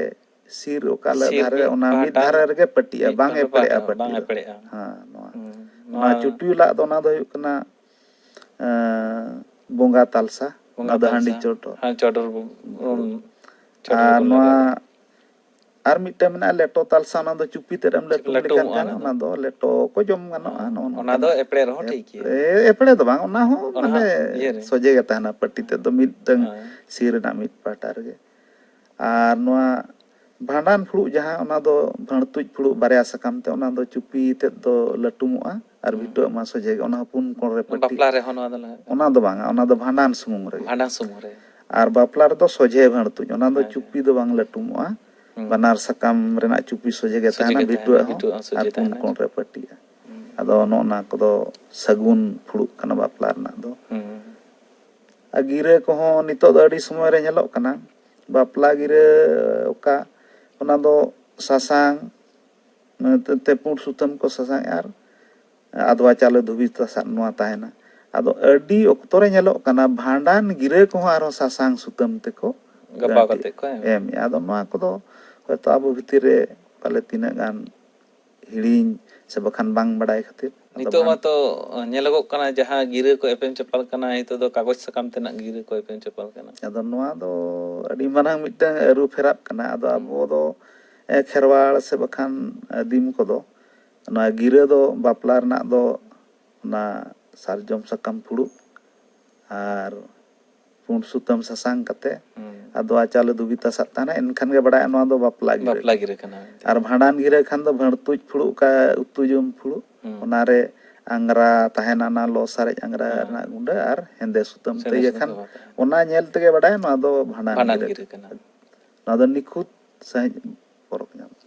ᱥᱤᱨ ᱚᱠᱟ ᱞᱮ ᱥᱤᱨ ᱫᱷᱟᱨᱮ, ᱢᱤᱫ ᱚᱱᱟ ᱢᱤᱫ ᱯᱟᱦᱴᱟ ᱫᱷᱟᱨᱮ ᱨᱮ, ᱨᱮᱜᱮ ᱯᱟᱹᱴᱤᱜᱼᱟ, ᱢᱤᱫ ᱵᱟᱝ ᱯᱟᱦᱴᱟ ᱮᱯᱲᱮᱜᱼᱟ ᱵᱟᱝ, ᱯᱟᱹᱴᱤ ᱵᱟᱝ ᱫᱚ᱾ ᱮᱯᱲᱮᱜᱼᱟ᱾ ᱦᱮᱸ, ᱱᱚᱣᱟ᱾ ᱦᱩᱸ, ᱱᱚᱣᱟ ᱱᱚᱣᱟ ᱪᱩᱴᱭᱩᱞᱟᱜ ᱫᱚ ᱚᱱᱟ ᱫᱚ ᱦᱩᱭᱩᱜ ᱠᱟᱱᱟ, ᱮᱸ, ᱵᱚᱸᱜᱟ ᱛᱟᱞᱥᱟ, ᱵᱚᱸᱜᱟ ᱚᱱᱟ ᱫᱚ ᱦᱟᱺᱰᱤ ᱛᱟᱞᱥᱟ᱾ ᱪᱚᱰᱚᱨ᱾ ᱦᱮᱸ, ᱪᱚᱰᱚᱨ ᱵᱚ-, ᱵᱚᱱ ᱪᱚᱰᱚᱨ ᱟᱨ ᱵᱚᱱ ᱱᱚᱣᱟ ᱞᱟᱜᱟᱣᱟ᱾ ᱟᱨ ᱢᱤᱫᱴᱟᱝ ᱢᱮᱱᱟᱜᱼᱟ ᱞᱮᱴᱚ ᱛᱟᱞᱥᱟ, ᱚᱱᱟ ᱫᱚ ᱪᱩᱯᱤ ᱛᱮᱫ ᱮᱢ ᱞᱟᱹᱴᱩᱢ ᱞᱮᱠᱷᱟᱱ ᱞᱟᱹᱴᱩᱢᱚᱜᱼᱟ ᱠᱷᱟᱱ ᱚᱱᱟ ᱫᱚ᱾ ᱚᱱᱟ ᱫᱚ ᱞᱮᱴᱚ ᱠᱚ ᱡᱚᱢ ᱜᱟᱱᱚᱜᱼᱟ᱾ ᱦᱮᱸ, ᱱᱚᱜᱼᱚ ᱚᱱᱟ ᱱᱚᱝᱠᱟᱱ ᱫᱚ ᱮᱯᱲᱮ ᱨᱮᱦᱚᱸ ᱴᱷᱤᱠ ᱜᱮᱭᱟ᱾ ᱮᱯᱲᱮ, ᱮᱯᱲᱮ ᱫᱚ ᱵᱟᱝ, ᱚᱱᱟ ᱦᱚᱸ ᱚᱱᱟ ᱢᱟᱱᱮ ᱦᱚᱸ ᱤᱭᱟᱹ ᱨᱮ᱾ ᱥᱚᱡᱷᱮ ᱜᱮ ᱛᱟᱦᱮᱱᱟ᱾ ᱯᱟᱹᱴᱤ ᱛᱮᱫ ᱫᱚ ᱢᱤᱫᱴᱟᱝ ᱦᱮᱸ᱾ ᱥᱤᱨ ᱨᱮᱱᱟᱜ ᱢᱤᱫ ᱯᱟᱦᱴᱟ ᱨᱮᱜᱮ᱾ ᱟᱨ ᱱᱚᱣᱟ ᱵᱷᱟᱸᱰᱟᱱ ᱯᱷᱩᱲᱩᱜ ᱡᱟᱦᱟᱸ, ᱚᱱᱟ ᱫᱚ ᱵᱷᱟᱹᱬᱛᱩᱡ ᱯᱷᱩᱲᱩᱜ ᱵᱟᱨᱭᱟ ᱥᱟᱠᱟᱢ ᱛᱮ, ᱚᱱᱟ ᱫᱚ ᱪᱩᱯᱤ ᱛᱮᱫ ᱫᱚ ᱞᱟᱹᱴᱩᱢᱚᱜᱼᱟ ᱟᱨ ᱦᱩᱸ᱾ ᱵᱷᱤᱴᱟᱹᱜ ᱢᱟ ᱥᱚᱡᱷᱮ ᱜᱮ, ᱚᱱᱟ ᱦᱚᱸ ᱯᱩᱱ ᱠᱚᱬ ᱨᱮ ᱯᱟᱹᱴᱤ᱾ ᱵᱟᱯᱞᱟ ᱨᱮᱦᱚᱸ ᱱᱚᱣᱟ ᱫᱚ ᱞᱟᱜᱟᱜ ᱠᱟᱱᱟ᱾ ᱚᱱᱟ ᱫᱚ ᱵᱟᱝᱟ, ᱚᱱᱟ ᱫᱚ ᱵᱷᱟᱸᱰᱟᱱ ᱥᱩᱢᱩᱝ ᱨᱮᱜᱮ᱾ ᱵᱷᱟᱸᱰᱟᱱ ᱥᱩᱢᱩᱝ ᱨᱮ᱾ ᱟᱨ ᱵᱟᱯᱞᱟ ᱨᱮᱫᱚ ᱥᱚᱡᱷᱮ ᱵᱷᱟᱹᱬᱛᱩᱡ, ᱚᱱᱟ ᱫᱚ ᱦᱳᱭ, ᱪᱩᱯᱤ ᱦᱳᱭ᱾ ᱫᱚ ᱵᱟᱝ ᱞᱟᱹᱴᱩᱢᱚᱜᱼᱟ᱾ ᱦᱩᱸ᱾ ᱵᱟᱱᱟᱨ ᱥᱟᱠᱟᱢ ᱨᱮᱱᱟᱜ ᱪᱩᱯᱤ ᱥᱚᱡᱷᱮ ᱜᱮ ᱥᱚᱡᱷᱮ ᱛᱟᱦᱮᱱᱟ, ᱜᱮ ᱛᱟᱦᱮᱱᱟ, ᱵᱷᱤᱴᱟᱹᱜ ᱦᱚᱸ ᱵᱷᱤᱴᱟᱹᱜ ᱦᱚᱸ ᱥᱚᱡᱷᱮ ᱟᱨ ᱯᱩᱱ ᱛᱟᱦᱮᱱᱟ᱾ ᱠᱚᱬ ᱨᱮ ᱯᱟᱹᱴᱤᱜᱼᱟ᱾ ᱦᱩᱸ᱾ ᱟᱫᱚ ᱱᱚᱜᱼᱚ ᱱᱟ ᱠᱚᱫᱚ ᱥᱟᱹᱜᱩᱱ ᱯᱷᱩᱲᱩᱜ ᱠᱟᱱᱟ ᱵᱟᱯᱞᱟ ᱨᱮᱱᱟᱜ ᱫᱚ᱾ ᱦᱩᱸ᱾ ᱟᱨ ᱜᱤᱨᱟᱹ ᱠᱚᱦᱚᱸ ᱱᱤᱛᱚᱜ ᱫᱚ ᱟᱹᱰᱤ ᱥᱚᱢᱚᱭ ᱨᱮ ᱧᱮᱞᱚᱜ ᱠᱟᱱᱟ, ᱵᱟᱯᱞᱟ ᱜᱤᱨᱟᱹ ᱚᱠᱟ, ᱚᱱᱟ ᱫᱚ ᱥᱟᱥᱟᱝ, ᱛᱮ, ᱛᱮ ᱯᱩᱸᱰ ᱥᱩᱛᱟᱹᱢ ᱠᱚ ᱥᱟᱥᱟᱝ ᱟᱨ ᱟᱫᱽᱣᱟ ᱪᱟᱣᱞᱮ ᱫᱷᱩᱵᱤ ᱛᱟᱥᱟᱫ ᱱᱚᱣᱟ ᱛᱟᱦᱮᱱᱟ᱾ ᱟᱫᱚ ᱟᱹᱰᱤ ᱚᱠᱛᱚ ᱨᱮ ᱧᱮᱞᱚᱜ ᱠᱟᱱᱟ, ᱵᱷᱟᱸᱰᱟᱱ ᱜᱤᱨᱟᱹ ᱠᱚᱦᱚᱸ ᱟᱨᱦᱚᱸ ᱥᱟᱥᱟᱝ ᱥᱩᱛᱟᱹᱢ ᱛᱮᱠᱚ ᱜᱟᱵᱟᱣ ᱜᱟᱹᱰᱤ ᱠᱟᱛᱮ ᱠᱚ ᱮᱢ᱾ ᱮᱢᱮᱜᱼᱟ᱾ ᱟᱫᱚ ᱱᱚᱣᱟ ᱠᱚᱫᱚ ᱦᱚᱭᱛᱳ ᱟᱵᱚ ᱵᱷᱤᱛᱤᱨ ᱨᱮ ᱯᱟᱞᱮ ᱛᱤᱱᱟᱹᱜ ᱜᱟᱱ ᱦᱤᱲᱤᱧ ᱥᱮ ᱵᱟᱠᱷᱟᱱ ᱵᱟᱝ ᱵᱟᱲᱟᱭ ᱠᱷᱟᱹᱛᱤᱨ᱾ ᱟᱫᱚ ᱱᱤᱛᱚᱜ ᱵᱟᱝ ᱢᱟᱛᱚ ᱧᱮᱞᱚᱜᱚᱜ ᱠᱟᱱᱟ, ᱡᱟᱦᱟᱸ ᱜᱤᱨᱟᱹ ᱠᱚ ᱮᱯᱮᱢ ᱪᱟᱯᱟᱞ ᱠᱟᱱᱟ, ᱱᱤᱛᱚᱜ ᱫᱚ ᱠᱟᱜᱚᱡᱽ ᱥᱟᱠᱟᱢ ᱛᱮᱱᱟᱜ ᱜᱤᱨᱟᱹ ᱠᱚ ᱮᱯᱮᱢ ᱪᱟᱯᱟᱞ ᱠᱟᱱᱟ᱾ ᱟᱫᱚ ᱱᱚᱣᱟ ᱫᱚ ᱟᱹᱰᱤ ᱢᱟᱨᱟᱝ ᱢᱤᱫᱴᱟᱝ ᱟᱹᱨᱩ ᱯᱷᱮᱨᱟᱜ ᱠᱟᱱᱟ᱾ ᱟᱫᱚ ᱟᱵᱚ ᱫᱚ, ᱮ, ᱠᱷᱮᱨᱣᱟᱲ ᱥᱮ ᱵᱟᱠᱷᱟᱱ ᱟᱹᱫᱤᱢ ᱠᱚᱫᱚ ᱱᱚᱣᱟ ᱜᱤᱨᱟᱹ ᱫᱚ ᱵᱟᱯᱞᱟ ᱨᱮᱱᱟᱜ ᱫᱚ ᱚᱱᱟ ᱥᱟᱨᱡᱚᱢ ᱥᱟᱠᱟᱢ ᱯᱷᱩᱲᱩᱜ ᱟᱨ ᱯᱩᱸᱰ ᱥᱩᱛᱟᱹᱢ ᱥᱟᱥᱟᱝ ᱠᱟᱛᱮ ᱦᱩᱸ᱾ ᱟᱫᱚ ᱟᱪᱟᱞᱮ ᱫᱷᱩᱵᱤ ᱛᱟᱥᱟᱜ ᱛᱟᱦᱮᱱᱟ, ᱮᱱᱠᱷᱟᱱ ᱜᱮ ᱵᱟᱰᱟᱭᱟ ᱱᱚᱣᱟ ᱫᱚ ᱵᱟᱯᱞᱟ ᱜᱤᱨᱟᱹ ᱵᱟᱯᱞᱟ ᱠᱟᱱᱟ᱾ ᱜᱤᱨᱟᱹ ᱠᱟᱱᱟ ᱢᱮᱱᱛᱮ᱾ ᱟᱨ ᱵᱷᱟᱸᱰᱟᱱ ᱜᱤᱨᱟᱹ ᱠᱷᱟᱱ ᱫᱚ ᱵᱷᱟᱹᱲᱛᱩᱡ ᱯᱷᱩᱲᱩᱜ ᱠᱟ ᱩᱛᱩ ᱡᱚᱢ ᱯᱷᱩᱲᱩᱜ, ᱦᱩᱸ᱾ ᱚᱱᱟᱨᱮ ᱟᱝᱜᱽᱨᱟ ᱛᱟᱦᱮᱱᱟ, ᱚᱱᱟ ᱞᱚ ᱥᱟᱨᱮᱡ ᱟᱝᱜᱽᱨᱟ ᱦᱮᱸ᱾ ᱨᱮᱱᱟᱜ ᱜᱩᱸᱰᱟᱹ ᱟᱨ ᱦᱮᱸᱫᱮ ᱥᱩᱛᱟᱹᱢ ᱛᱮ᱾ ᱥᱮ ᱤᱭᱟᱹ ᱠᱷᱟᱱ ᱥᱩᱛᱟᱹᱢ ᱟᱛᱮ᱾ ᱚᱱᱟ ᱧᱮᱞ ᱛᱮᱜᱮ ᱵᱟᱰᱟᱭᱟ ᱱᱚᱣᱟ ᱫᱚ ᱵᱷᱟᱸᱰᱟᱱ ᱵᱷᱟᱸᱰᱟᱱ ᱜᱤᱨᱟᱹ ᱜᱤᱨᱟᱹ ᱠᱟᱱᱟ᱾ ᱠᱟᱱᱟ᱾ ᱱᱚᱣᱟ ᱫᱚ ᱱᱤᱠᱷᱩᱛ ᱥᱟᱺᱦᱤᱡ ᱯᱚᱨᱚᱵᱽ ᱧᱟᱢᱚᱜᱼᱟ᱾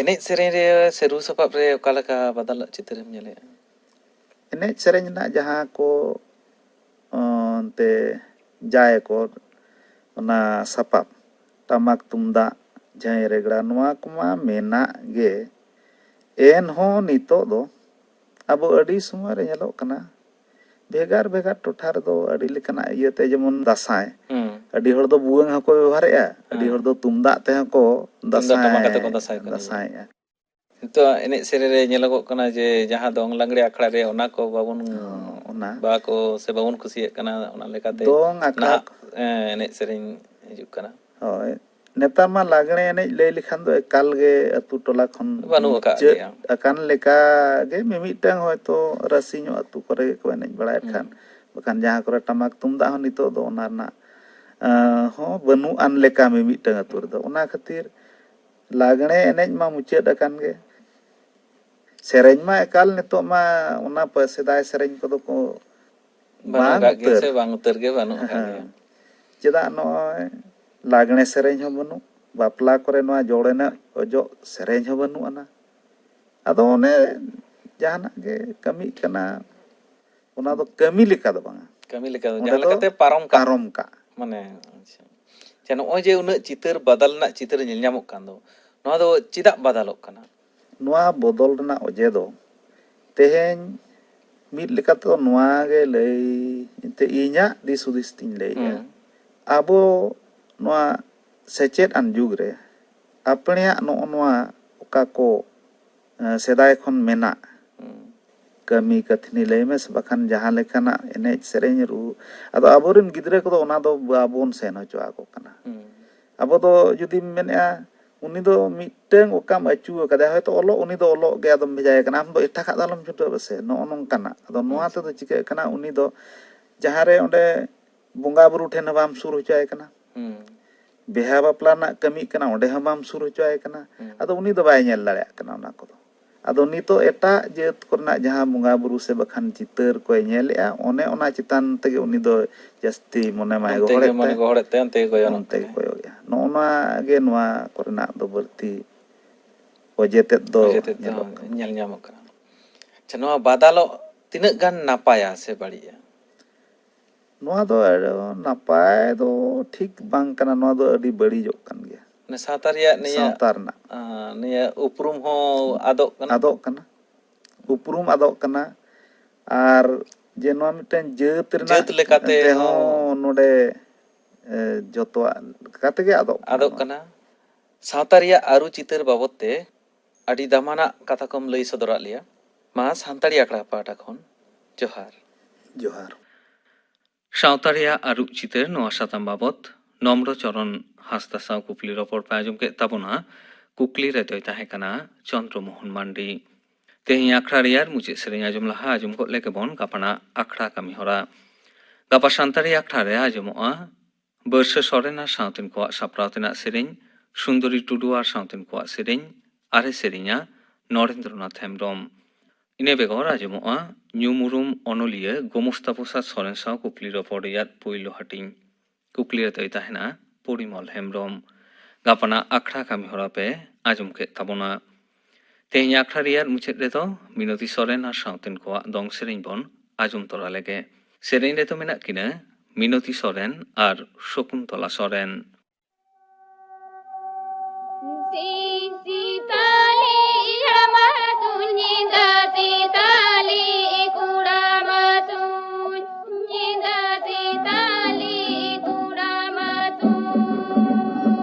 ᱮᱱᱮᱡ ᱥᱮᱨᱮᱧ ᱨᱮ ᱥᱮ ᱨᱩ ᱥᱟᱯᱟᱵ ᱨᱮ ᱚᱠᱟ ᱞᱮᱠᱟ ᱵᱟᱫᱟᱞᱟᱜ ᱪᱤᱛᱟᱹᱨᱮᱢ ᱧᱮᱞᱮᱫᱼᱟ? ᱮᱱᱮᱡ ᱥᱮᱨᱮᱧ ᱨᱮᱱᱟᱜ ᱡᱟᱦᱟᱸ ᱠᱚ, ᱚᱱᱛᱮ ᱡᱟᱭ ᱠᱚ, ᱚᱱᱟ ᱥᱟᱯᱟᱵ, ᱴᱟᱢᱟᱠ ᱛᱩᱢᱫᱟᱜ, ᱡᱷᱟᱹᱭ ᱨᱮᱜᱽᱲᱟ, ᱱᱚᱣᱟ ᱠᱚᱢᱟ ᱢᱮᱱᱟᱜ ᱜᱮ᱾ ᱮᱱᱦᱚᱸ ᱱᱤᱛᱚᱜ ᱫᱚ ᱟᱵᱚ ᱟᱹᱰᱤ ᱥᱚᱢᱚᱭ ᱨᱮ ᱧᱮᱞᱚᱜ ᱠᱟᱱᱟ, ᱵᱷᱮᱜᱟᱨ ᱵᱷᱮᱜᱟᱨ ᱴᱚᱴᱷᱟ ᱨᱮᱫᱚ ᱟᱹᱰᱤ ᱞᱮᱠᱟᱱᱟᱜ ᱤᱭᱟᱹᱛᱮ, ᱡᱮᱢᱚᱱ ᱫᱟᱸᱥᱟᱭ᱾ ᱦᱩᱸ᱾ ᱟᱹᱰᱤ ᱦᱚᱲ ᱫᱚ ᱵᱷᱩᱣᱟᱹᱝ ᱦᱚᱸᱠᱚ ᱵᱮᱵᱚᱦᱟᱨᱮᱜᱼᱟ, ᱟᱹᱰᱤ ᱦᱮᱸ᱾ ᱦᱚᱲ ᱫᱚ ᱛᱩᱢᱫᱟᱜ ᱛᱮᱦᱚᱸ ᱠᱚ ᱛᱩᱢᱫᱟᱜ ᱴᱟᱢᱟᱠ ᱫᱟᱸᱥᱟᱭ, ᱟᱛᱮ ᱠᱚ ᱫᱟᱸᱥᱟᱭ ᱠᱟᱱ ᱜᱮᱭᱟ᱾ ᱫᱟᱸᱥᱟᱭᱮᱜᱼᱟ᱾ ᱱᱤᱛᱚᱜ ᱮᱱᱮᱡ ᱥᱮᱨᱮᱧ ᱨᱮ ᱧᱮᱞᱚᱜᱚᱜ ᱠᱟᱱᱟ ᱡᱮ ᱡᱟᱦᱟᱸ ᱫᱚᱝ ᱞᱟᱜᱽᱲᱮ ᱟᱠᱷᱲᱟ ᱨᱮ ᱚᱱᱟ ᱠᱚ ᱵᱟᱵᱚᱱ ᱦᱚᱸ, ᱚᱱᱟ᱾ ᱵᱟᱠᱚ ᱥᱮ ᱵᱟᱵᱚᱱ ᱠᱩᱥᱤᱭᱟᱜ ᱠᱟᱱᱟ, ᱚᱱᱟ ᱞᱮᱠᱟᱛᱮ ᱫᱚᱝ ᱟᱠᱷᱲᱟ ᱱᱟᱦᱟᱜ, ᱮᱸ, ᱮᱱᱮᱡ ᱥᱮᱨᱮᱧ ᱦᱤᱡᱩᱜ ᱠᱟᱱᱟ᱾ ᱦᱳᱭ, ᱱᱮᱛᱟᱨ ᱢᱟ ᱞᱟᱜᱽᱲᱮ ᱮᱱᱮᱡ ᱞᱟᱹᱭ ᱞᱮᱠᱷᱟᱱ ᱫᱚ ᱮᱠᱟᱞ ᱜᱮ ᱟᱹᱛᱩ ᱴᱚᱞᱟ ᱠᱷᱚᱱ ᱵᱟᱹᱱᱩᱜ ᱟᱠᱟᱫ ᱢᱩᱪᱟᱹᱫ ᱜᱮᱭᱟ᱾ ᱟᱠᱟᱱ ᱞᱮᱠᱟ ᱜᱮ, ᱢᱤᱢᱤᱫᱴᱟᱝ ᱦᱚᱭᱛᱳ ᱨᱟᱥᱤ ᱧᱚᱜ ᱟᱹᱛᱩ ᱠᱚᱨᱮ ᱜᱮᱠᱚ ᱮᱱᱮᱡ ᱵᱟᱲᱟᱭᱮᱫ ᱦᱩᱸ᱾ ᱠᱷᱟᱱ, ᱵᱟᱠᱷᱟᱱ ᱡᱟᱦᱟᱸ ᱠᱚᱨᱮ ᱴᱟᱢᱟᱠ ᱛᱩᱢᱫᱟᱜ ᱦᱚᱸ ᱱᱤᱛᱚᱜ ᱫᱚ ᱚᱱᱟ ᱨᱮᱱᱟᱜ, ᱟᱸ, ᱦᱚᱸ ᱵᱟᱹᱱᱩᱜ ᱟᱱ ᱞᱮᱠᱟ ᱢᱤᱢᱤᱫᱴᱟᱝ ᱟᱹᱛᱩ ᱨᱮᱫᱚ᱾ ᱚᱱᱟ ᱠᱷᱟᱹᱛᱤᱨ ᱞᱟᱜᱽᱲᱮ ᱮᱱᱮᱡ ᱢᱟ ᱢᱩᱪᱟᱹᱫ ᱟᱠᱟᱱ ᱜᱮ᱾ ᱥᱮᱨᱮᱧ ᱢᱟ ᱮᱠᱟᱞ ᱱᱤᱛᱚᱜ ᱢᱟ ᱚᱱᱟ ᱯᱟ-, ᱥᱮᱫᱟᱭ ᱥᱮᱨᱮᱧ ᱠᱚᱫᱚ ᱠᱚ ᱵᱟᱹᱱᱩᱜ ᱵᱟᱝ ᱟᱠᱟᱫ ᱜᱮᱭᱟ ᱩᱛᱟᱹᱨ᱾ ᱥᱮ ᱵᱟᱝ ᱩᱛᱟᱹᱨ ᱜᱮ ᱵᱟᱹᱱᱩᱜ ᱟᱠᱟᱫ ᱦᱮᱸ᱾ ᱜᱮᱭᱟ᱾ ᱪᱮᱫᱟᱜ ᱱᱚᱜᱼᱚᱭ ᱞᱟᱜᱽᱲᱮ ᱥᱮᱨᱮᱧ ᱦᱚᱸ ᱵᱟᱹᱱᱩᱜ, ᱵᱟᱯᱞᱟ ᱠᱚᱨᱮ ᱱᱚᱣᱟ ᱡᱚᱲ ᱮᱱᱮᱡ ᱚᱡᱚᱜ ᱥᱮᱨᱮᱧ ᱦᱚᱸ ᱵᱟᱹᱱᱩᱜ ᱟᱱᱟ᱾ ᱟᱫᱚ ᱚᱱᱮ ᱡᱟᱦᱟᱱᱟᱜ ᱜᱮ ᱠᱟᱹᱢᱤᱜ ᱠᱟᱱᱟ, ᱚᱱᱟ ᱫᱚ ᱠᱟᱹᱢᱤ ᱞᱮᱠᱟ ᱫᱚ ᱵᱟᱝᱟ᱾ ᱠᱟᱹᱢᱤ ᱞᱮᱠᱟ ᱫᱚ, ᱚᱸᱰᱮ ᱡᱟᱦᱟᱸ ᱫᱚ ᱞᱮᱠᱟᱛᱮ ᱯᱟᱨᱚᱢ ᱠᱟᱜ᱾ ᱯᱟᱨᱚᱢ ᱠᱟᱜ᱾ ᱢᱟᱱᱮ, ᱟᱪᱪᱷᱟ᱾ ᱟᱪᱪᱷᱟ, ᱱᱚᱜᱼᱚᱭ ᱡᱮ ᱩᱱᱟᱹᱜ ᱪᱤᱛᱟᱹᱨ ᱵᱟᱫᱟᱞ ᱨᱮᱱᱟᱜ ᱪᱤᱛᱟᱹᱨ ᱧᱮᱞ ᱧᱟᱢᱚᱜ ᱠᱟᱱ ᱫᱚ, ᱱᱚᱣᱟ ᱫᱚ ᱪᱮᱫᱟᱜ ᱵᱟᱫᱟᱞᱚᱜ ᱠᱟᱱᱟ? ᱱᱚᱣᱟ ᱵᱚᱫᱚᱞ ᱨᱮᱱᱟᱜ ᱚᱡᱮ ᱫᱚ ᱛᱮᱦᱮᱧ ᱢᱤᱫ ᱞᱮᱠᱟᱛᱮ ᱱᱚᱣᱟ ᱜᱮ ᱞᱟᱹᱭ, ᱮᱱᱛᱮ ᱤᱧᱟᱹᱜ ᱫᱤᱥ ᱦᱩᱫᱤᱥ ᱛᱤᱧ ᱞᱟᱹᱭᱮᱜᱼᱟ᱾ ᱦᱩᱸ᱾ ᱟᱵᱚ ᱱᱚᱣᱟ ᱥᱮᱪᱮᱫ ᱟᱱ ᱡᱩᱜᱽ ᱨᱮ ᱟᱯᱮᱭᱟᱜ ᱱᱚᱜᱼᱚ ᱱᱚᱣᱟ ᱚᱠᱟ ᱠᱚ, ᱮᱸ, ᱥᱮᱫᱟᱭ ᱠᱷᱚᱱ ᱢᱮᱱᱟᱜ ᱠᱟᱹᱢᱤ ᱠᱟᱹᱛᱷᱱᱤ ᱞᱟᱹᱭ ᱢᱮ, ᱥᱮ ᱵᱟᱠᱷᱟᱱ ᱡᱟᱦᱟᱸ ᱞᱮᱠᱟᱱᱟᱜ ᱮᱱᱮᱡ ᱥᱮᱨᱮᱧ ᱨᱩ, ᱟᱫᱚ ᱟᱵᱚᱨᱮᱱ ᱜᱤᱫᱽᱨᱟᱹ ᱠᱚᱫᱚ ᱚᱱᱟ ᱫᱚ ᱵᱟᱵᱚᱱ ᱥᱮᱱ ᱦᱚᱪᱚ ᱟᱠᱚ ᱠᱟᱱᱟ᱾ ᱟᱵᱚ ᱫᱚ ᱡᱩᱫᱤᱢ ᱢᱮᱱᱮᱫᱼᱟ, ᱩᱱᱤ ᱫᱚ ᱢᱤᱫᱴᱟᱝ ᱚᱠᱟᱢ ᱟᱹᱪᱩ ᱟᱠᱟᱫᱮᱭᱟ, ᱦᱚᱭᱛᱚ ᱚᱞᱚᱜ, ᱩᱱᱤ ᱫᱚ ᱚᱞᱚᱜ ᱜᱮ ᱟᱫᱚᱢ ᱵᱷᱮᱡᱟᱭᱮ ᱠᱟᱱᱟ, ᱟᱢ ᱫᱚ ᱮᱴᱟᱜᱟᱜ ᱫᱚ ᱟᱞᱚᱢ ᱪᱷᱩᱴᱟᱹᱣ ᱟᱥᱮ, ᱱᱚᱜᱼᱚ ᱱᱚᱝᱠᱟᱱᱟᱜ᱾ ᱟᱫᱚ ᱱᱚᱣᱟ ᱛᱮᱫᱚ ᱪᱤᱠᱟᱹᱜ ᱠᱟᱱᱟ, ᱩᱱᱤ ᱫᱚ ᱡᱟᱦᱟᱸ ᱨᱮ ᱚᱸᱰᱮ ᱵᱚᱸᱜᱟ ᱵᱩᱨᱩ ᱴᱷᱮᱱ ᱦᱚᱸ ᱵᱟᱢ ᱥᱩᱨ ᱦᱚᱪᱚᱣᱟᱭ ᱠᱟᱱᱟ, ᱵᱤᱦᱟ ᱵᱟᱯᱞᱟ ᱨᱮᱱᱟᱜ ᱠᱟᱹᱢᱤ ᱠᱟᱱᱟ, ᱚᱸᱰᱮ ᱦᱚᱸ ᱵᱟᱢ ᱥᱩᱨ ᱦᱚᱪᱚᱣᱟᱭ ᱠᱟᱱᱟ᱾ ᱟᱫᱚ ᱩᱱᱤ ᱫᱚ ᱵᱟᱭ ᱧᱮᱞ ᱫᱟᱲᱮᱭᱟᱜ ᱠᱟᱱᱟ ᱚᱱᱟ ᱠᱚᱫᱚ᱾ ᱟᱫᱚ ᱱᱤᱛᱚᱜ ᱮᱴᱟᱜ ᱡᱟᱹᱛ ᱠᱚᱨᱮᱱᱟᱜ ᱡᱟᱦᱟᱸ ᱵᱚᱸᱜᱟ ᱵᱩᱨᱩ ᱥᱮ ᱵᱟᱠᱷᱟᱱ ᱪᱤᱛᱟᱹᱨ ᱠᱚᱭ ᱧᱮᱞᱮᱜᱼᱟ, ᱚᱱᱮ ᱚᱱᱟ ᱪᱮᱛᱟᱱ ᱛᱮᱜᱮ ᱩᱱᱤ ᱫᱚ ᱡᱟᱹᱥᱛᱤ ᱢᱚᱱᱮ ᱢᱟᱭ ᱚᱱᱛᱮ ᱜᱮ ᱜᱚᱦᱚᱲᱮᱫ ᱢᱚᱱᱮ ᱛᱟᱭ᱾ ᱜᱚᱦᱚᱲᱮᱫ ᱛᱟᱭᱟ, ᱚᱱᱛᱮ ᱜᱮ ᱠᱚᱭᱚᱜ ᱚᱱᱛᱮ ᱜᱮ ᱠᱟᱱᱟᱭ᱾ ᱠᱚᱭᱚᱜᱮᱜᱼᱟ᱾ ᱱᱚᱜᱼᱚ ᱱᱚᱣᱟ ᱜᱮ ᱱᱚᱣᱟ ᱠᱚᱨᱮᱱᱟᱜ ᱫᱚ ᱵᱟᱹᱲᱛᱤ ᱚᱡᱮ ᱛᱮᱫ ᱫᱚ ᱚᱡᱮ ᱛᱮᱫ ᱫᱚ ᱧᱮᱞᱚᱜ ᱠᱟᱱᱟ᱾ ᱧᱮᱞ ᱧᱟᱢᱚᱜ ᱠᱟᱱᱟ᱾ ᱟᱪᱪᱷᱟ, ᱱᱚᱣᱟ ᱵᱟᱫᱟᱞᱚᱜ ᱛᱤᱱᱟᱹᱜ ᱜᱟᱱ ᱱᱟᱯᱟᱭᱟ ᱥᱮ ᱵᱟᱹᱲᱤᱡᱼᱟ? ᱱᱚᱣᱟ ᱫᱚ ᱱᱟᱯᱟᱭ ᱫᱚ ᱴᱷᱤᱠ ᱵᱟᱝ ᱠᱟᱱᱟ, ᱱᱚᱣᱟ ᱫᱚ ᱟᱹᱰᱤ ᱵᱟᱹᱲᱤᱡᱚᱜ ᱠᱟᱱ ᱜᱮᱭᱟ᱾ ᱢᱟᱱᱮ ᱥᱟᱶᱛᱟ ᱨᱮᱭᱟᱜ ᱱᱤᱭᱟᱹ, ᱥᱟᱶᱛᱟ ᱨᱮᱱᱟᱜ ᱟᱸ, ᱱᱤᱭᱟᱹ ᱩᱯᱨᱩᱢ ᱦᱚᱸ ᱟᱫᱚᱜ ᱠᱟᱱᱟ᱾ ᱟᱫᱚᱜ ᱠᱟᱱᱟ, ᱩᱯᱨᱩᱢ ᱟᱫᱚᱜ ᱠᱟᱱᱟ, ᱟᱨ ᱡᱮ ᱱᱚᱣᱟ ᱢᱤᱫᱴᱮᱱ ᱡᱟᱹᱛ ᱨᱮᱱᱟᱜ ᱡᱟᱹᱛ ᱞᱮᱠᱟᱛᱮ ᱮᱱᱛᱮ ᱦᱚᱸ ᱦᱚᱸ ᱱᱚᱰᱮ, ᱮ, ᱡᱚᱛᱚᱣᱟᱜ ᱞᱮᱠᱟ ᱛᱮᱜᱮ ᱟᱫᱚᱜ ᱠᱟᱱᱟ ᱟᱫᱚᱜ ᱱᱚᱣᱟ᱾ ᱠᱟᱱᱟ᱾ ᱥᱟᱶᱛᱟ ᱨᱮᱭᱟᱜ ᱟᱹᱨᱩ ᱪᱤᱛᱟᱹᱨ ᱵᱟᱵᱚᱫ ᱛᱮ ᱟᱹᱰᱤ ᱫᱟᱢᱟᱱᱟᱜ ᱠᱟᱛᱷᱟ ᱠᱚᱢ ᱞᱟᱹᱭ ᱥᱚᱫᱚᱨᱟᱫ ᱞᱮᱭᱟ᱾ ᱢᱟ ᱥᱟᱱᱛᱟᱲᱤ ᱟᱠᱷᱲᱟ ᱯᱟᱦᱴᱟ ᱠᱷᱚᱱ ᱡᱚᱦᱟᱨ᱾ ᱡᱚᱦᱟᱨ᱾ ᱥᱟᱶᱛᱟ ᱨᱮᱭᱟᱜ ᱟᱹᱨᱩ ᱪᱤᱛᱟᱹᱨ ᱱᱚᱣᱟ ᱥᱟᱛᱟᱢ ᱵᱟᱵᱚᱛ ᱱᱚᱢᱨᱚ ᱪᱚᱨᱚᱱ ᱦᱟᱸᱥᱫᱟ ᱥᱟᱶ ᱠᱩᱠᱞᱤ ᱨᱚᱯᱚᱲ ᱯᱮ ᱟᱸᱡᱚᱢ ᱠᱮᱫ ᱛᱟᱵᱚᱱᱟ᱾ ᱠᱩᱠᱞᱤ ᱨᱮᱫᱚᱭ ᱛᱟᱦᱮᱸ ᱠᱟᱱᱟ ᱪᱚᱱᱫᱨᱚ ᱢᱳᱦᱚᱱ ᱢᱟᱱᱰᱤ᱾ ᱛᱮᱦᱮᱧ ᱟᱠᱷᱲᱟ ᱨᱮᱭᱟᱜ ᱢᱩᱪᱟᱹᱫ ᱥᱮᱨᱮᱧ ᱟᱸᱡᱚᱢ ᱞᱟᱦᱟ ᱟᱸᱡᱚᱢ ᱜᱚᱫ ᱞᱮᱜᱮ ᱵᱚᱱ ᱜᱟᱯᱟᱱᱟᱜ ᱟᱠᱷᱲᱟ ᱠᱟᱹᱢᱤ ᱦᱚᱨᱟ᱾ ᱜᱟᱯᱟ ᱥᱟᱱᱛᱟᱲᱤ ᱟᱠᱷᱲᱟ ᱨᱮ ᱟᱸᱡᱚᱢᱚᱜᱼᱟ ᱵᱟᱹᱨᱥᱟᱹ ᱥᱚᱨᱮᱱ ᱟᱨ ᱥᱟᱶᱛᱮᱱ ᱠᱚᱣᱟᱜ ᱥᱟᱯᱲᱟᱣ ᱛᱮᱱᱟᱜ ᱥᱮᱨᱮᱧ, ᱥᱩᱱᱫᱚᱨᱤ ᱴᱩᱰᱩ ᱟᱨ ᱥᱟᱶᱛᱮᱱ ᱠᱚᱣᱟᱜ ᱥᱮᱨᱮᱧ, ᱟᱨᱮ ᱥᱮᱨᱮᱧᱟ ᱱᱚᱨᱮᱱᱫᱨᱚᱱᱟᱛᱷ ᱦᱮᱢᱵᱽᱨᱚᱢ᱾ ᱤᱱᱟᱹ ᱵᱮᱜᱚᱨ ᱟᱸᱡᱚᱢᱚᱜᱼᱟ ᱧᱩᱢ ᱩᱨᱩᱢ ᱚᱱᱚᱞᱤᱭᱟᱹ ᱜᱳᱢᱚᱥᱛᱟ ᱯᱨᱚᱥᱟᱫᱽ ᱥᱚᱨᱮᱱ ᱥᱟᱶ ᱠᱩᱠᱞᱤ ᱨᱚᱯᱚᱲ ᱨᱮᱭᱟᱜ ᱯᱩᱭᱞᱩ ᱦᱟᱹᱴᱤᱧ᱾ ᱠᱩᱠᱞᱤ ᱨᱮᱫᱚᱭ ᱛᱟᱦᱮᱱᱟ ᱯᱚᱨᱤᱢᱚᱞ ᱦᱮᱢᱵᱽᱨᱚᱢ᱾ ᱜᱟᱯᱟᱱᱟᱜ ᱟᱠᱷᱲᱟ ᱠᱟᱹᱢᱤ ᱦᱚᱨᱟ ᱯᱮ ᱟᱸᱡᱚᱢ ᱠᱮᱫ ᱛᱟᱵᱚᱱᱟ᱾ ᱛᱮᱦᱮᱧ ᱟᱠᱷᱲᱟ ᱨᱮᱭᱟᱜ ᱢᱩᱪᱟᱹᱫ ᱨᱮᱫᱚ ᱢᱤᱱᱚᱛᱤ ᱥᱚᱨᱮᱱ ᱟᱨ ᱥᱟᱶᱛᱮᱱ ᱠᱚᱣᱟᱜ ᱫᱚᱝ ᱥᱮᱨᱮᱧ ᱵᱚᱱ ᱟᱸᱡᱚᱢ ᱛᱚᱨᱟ ᱞᱮᱜᱮ᱾ ᱥᱮᱨᱮᱧ ᱨᱮᱫᱚ ᱢᱮᱱᱟᱜ ᱠᱤᱱᱟ ᱢᱤᱱᱚᱛᱤ ᱥᱚᱨᱮᱱ ᱟᱨ ᱥᱚᱠᱩᱱᱛᱚᱞᱟ ᱥᱚᱨᱮᱱ᱾ ᱥᱤᱧ ᱥᱤᱛᱟᱹᱞᱤ ᱦᱟᱲᱟᱢᱟ ᱛᱩᱧ, ᱧᱤᱫᱟᱹ ᱥᱤᱛᱟᱹᱞᱤ ᱠᱚᱲᱟᱢᱟ ᱛᱩᱧ, ᱧᱤᱫᱟᱹ ᱥᱤᱛᱟᱹᱞᱤ ᱠᱚᱲᱟᱢᱟ ᱛᱩᱧ᱾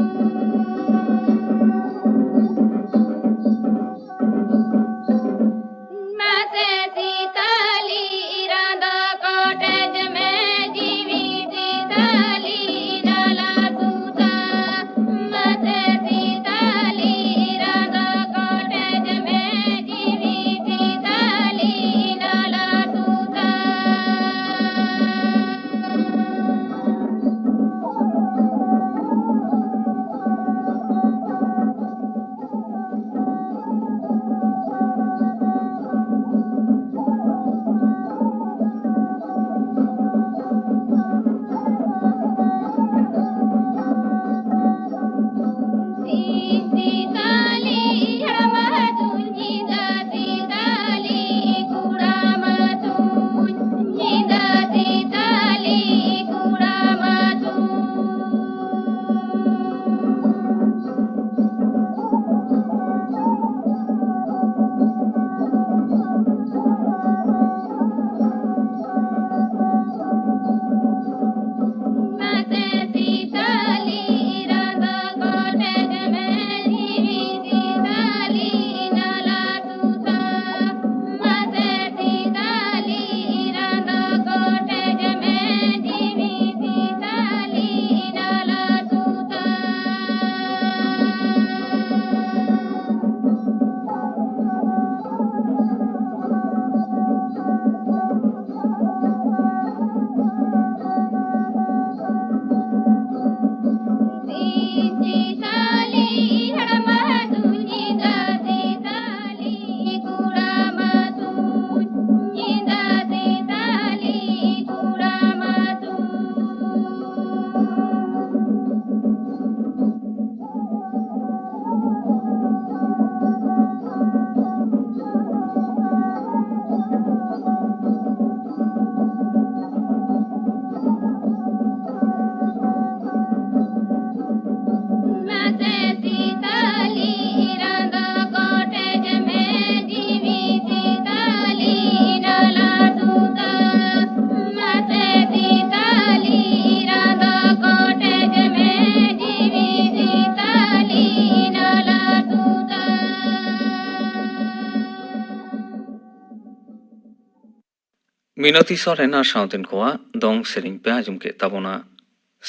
ᱢᱤᱱᱚᱛᱤ ᱥᱚᱨᱮᱱ ᱟᱨ ᱥᱟᱶᱛᱮᱱ ᱠᱚᱣᱟᱜ ᱫᱚᱝ ᱥᱮᱨᱮᱧ ᱯᱮ ᱟᱸᱡᱚᱢ ᱠᱮᱫ ᱛᱟᱵᱚᱱᱟ᱾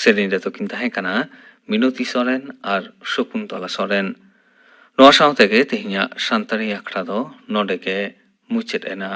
ᱥᱮᱨᱮᱧ ᱨᱮᱫᱚ ᱠᱤᱱ ᱛᱟᱦᱮᱸ ᱠᱟᱱᱟ ᱢᱤᱱᱚᱛᱤ ᱥᱚᱨᱮᱱ ᱟᱨ ᱥᱚᱠᱩᱱᱛᱚᱞᱟ ᱥᱚᱨᱮᱱ᱾ ᱱᱚᱣᱟ ᱥᱟᱶ ᱛᱮᱜᱮ ᱛᱮᱦᱮᱧᱟᱜ ᱥᱟᱱᱛᱟᱲᱤ ᱟᱠᱷᱲᱟ ᱫᱚ ᱱᱚᱰᱮ ᱜᱮ ᱢᱩᱪᱟᱹᱫ ᱮᱱᱟ᱾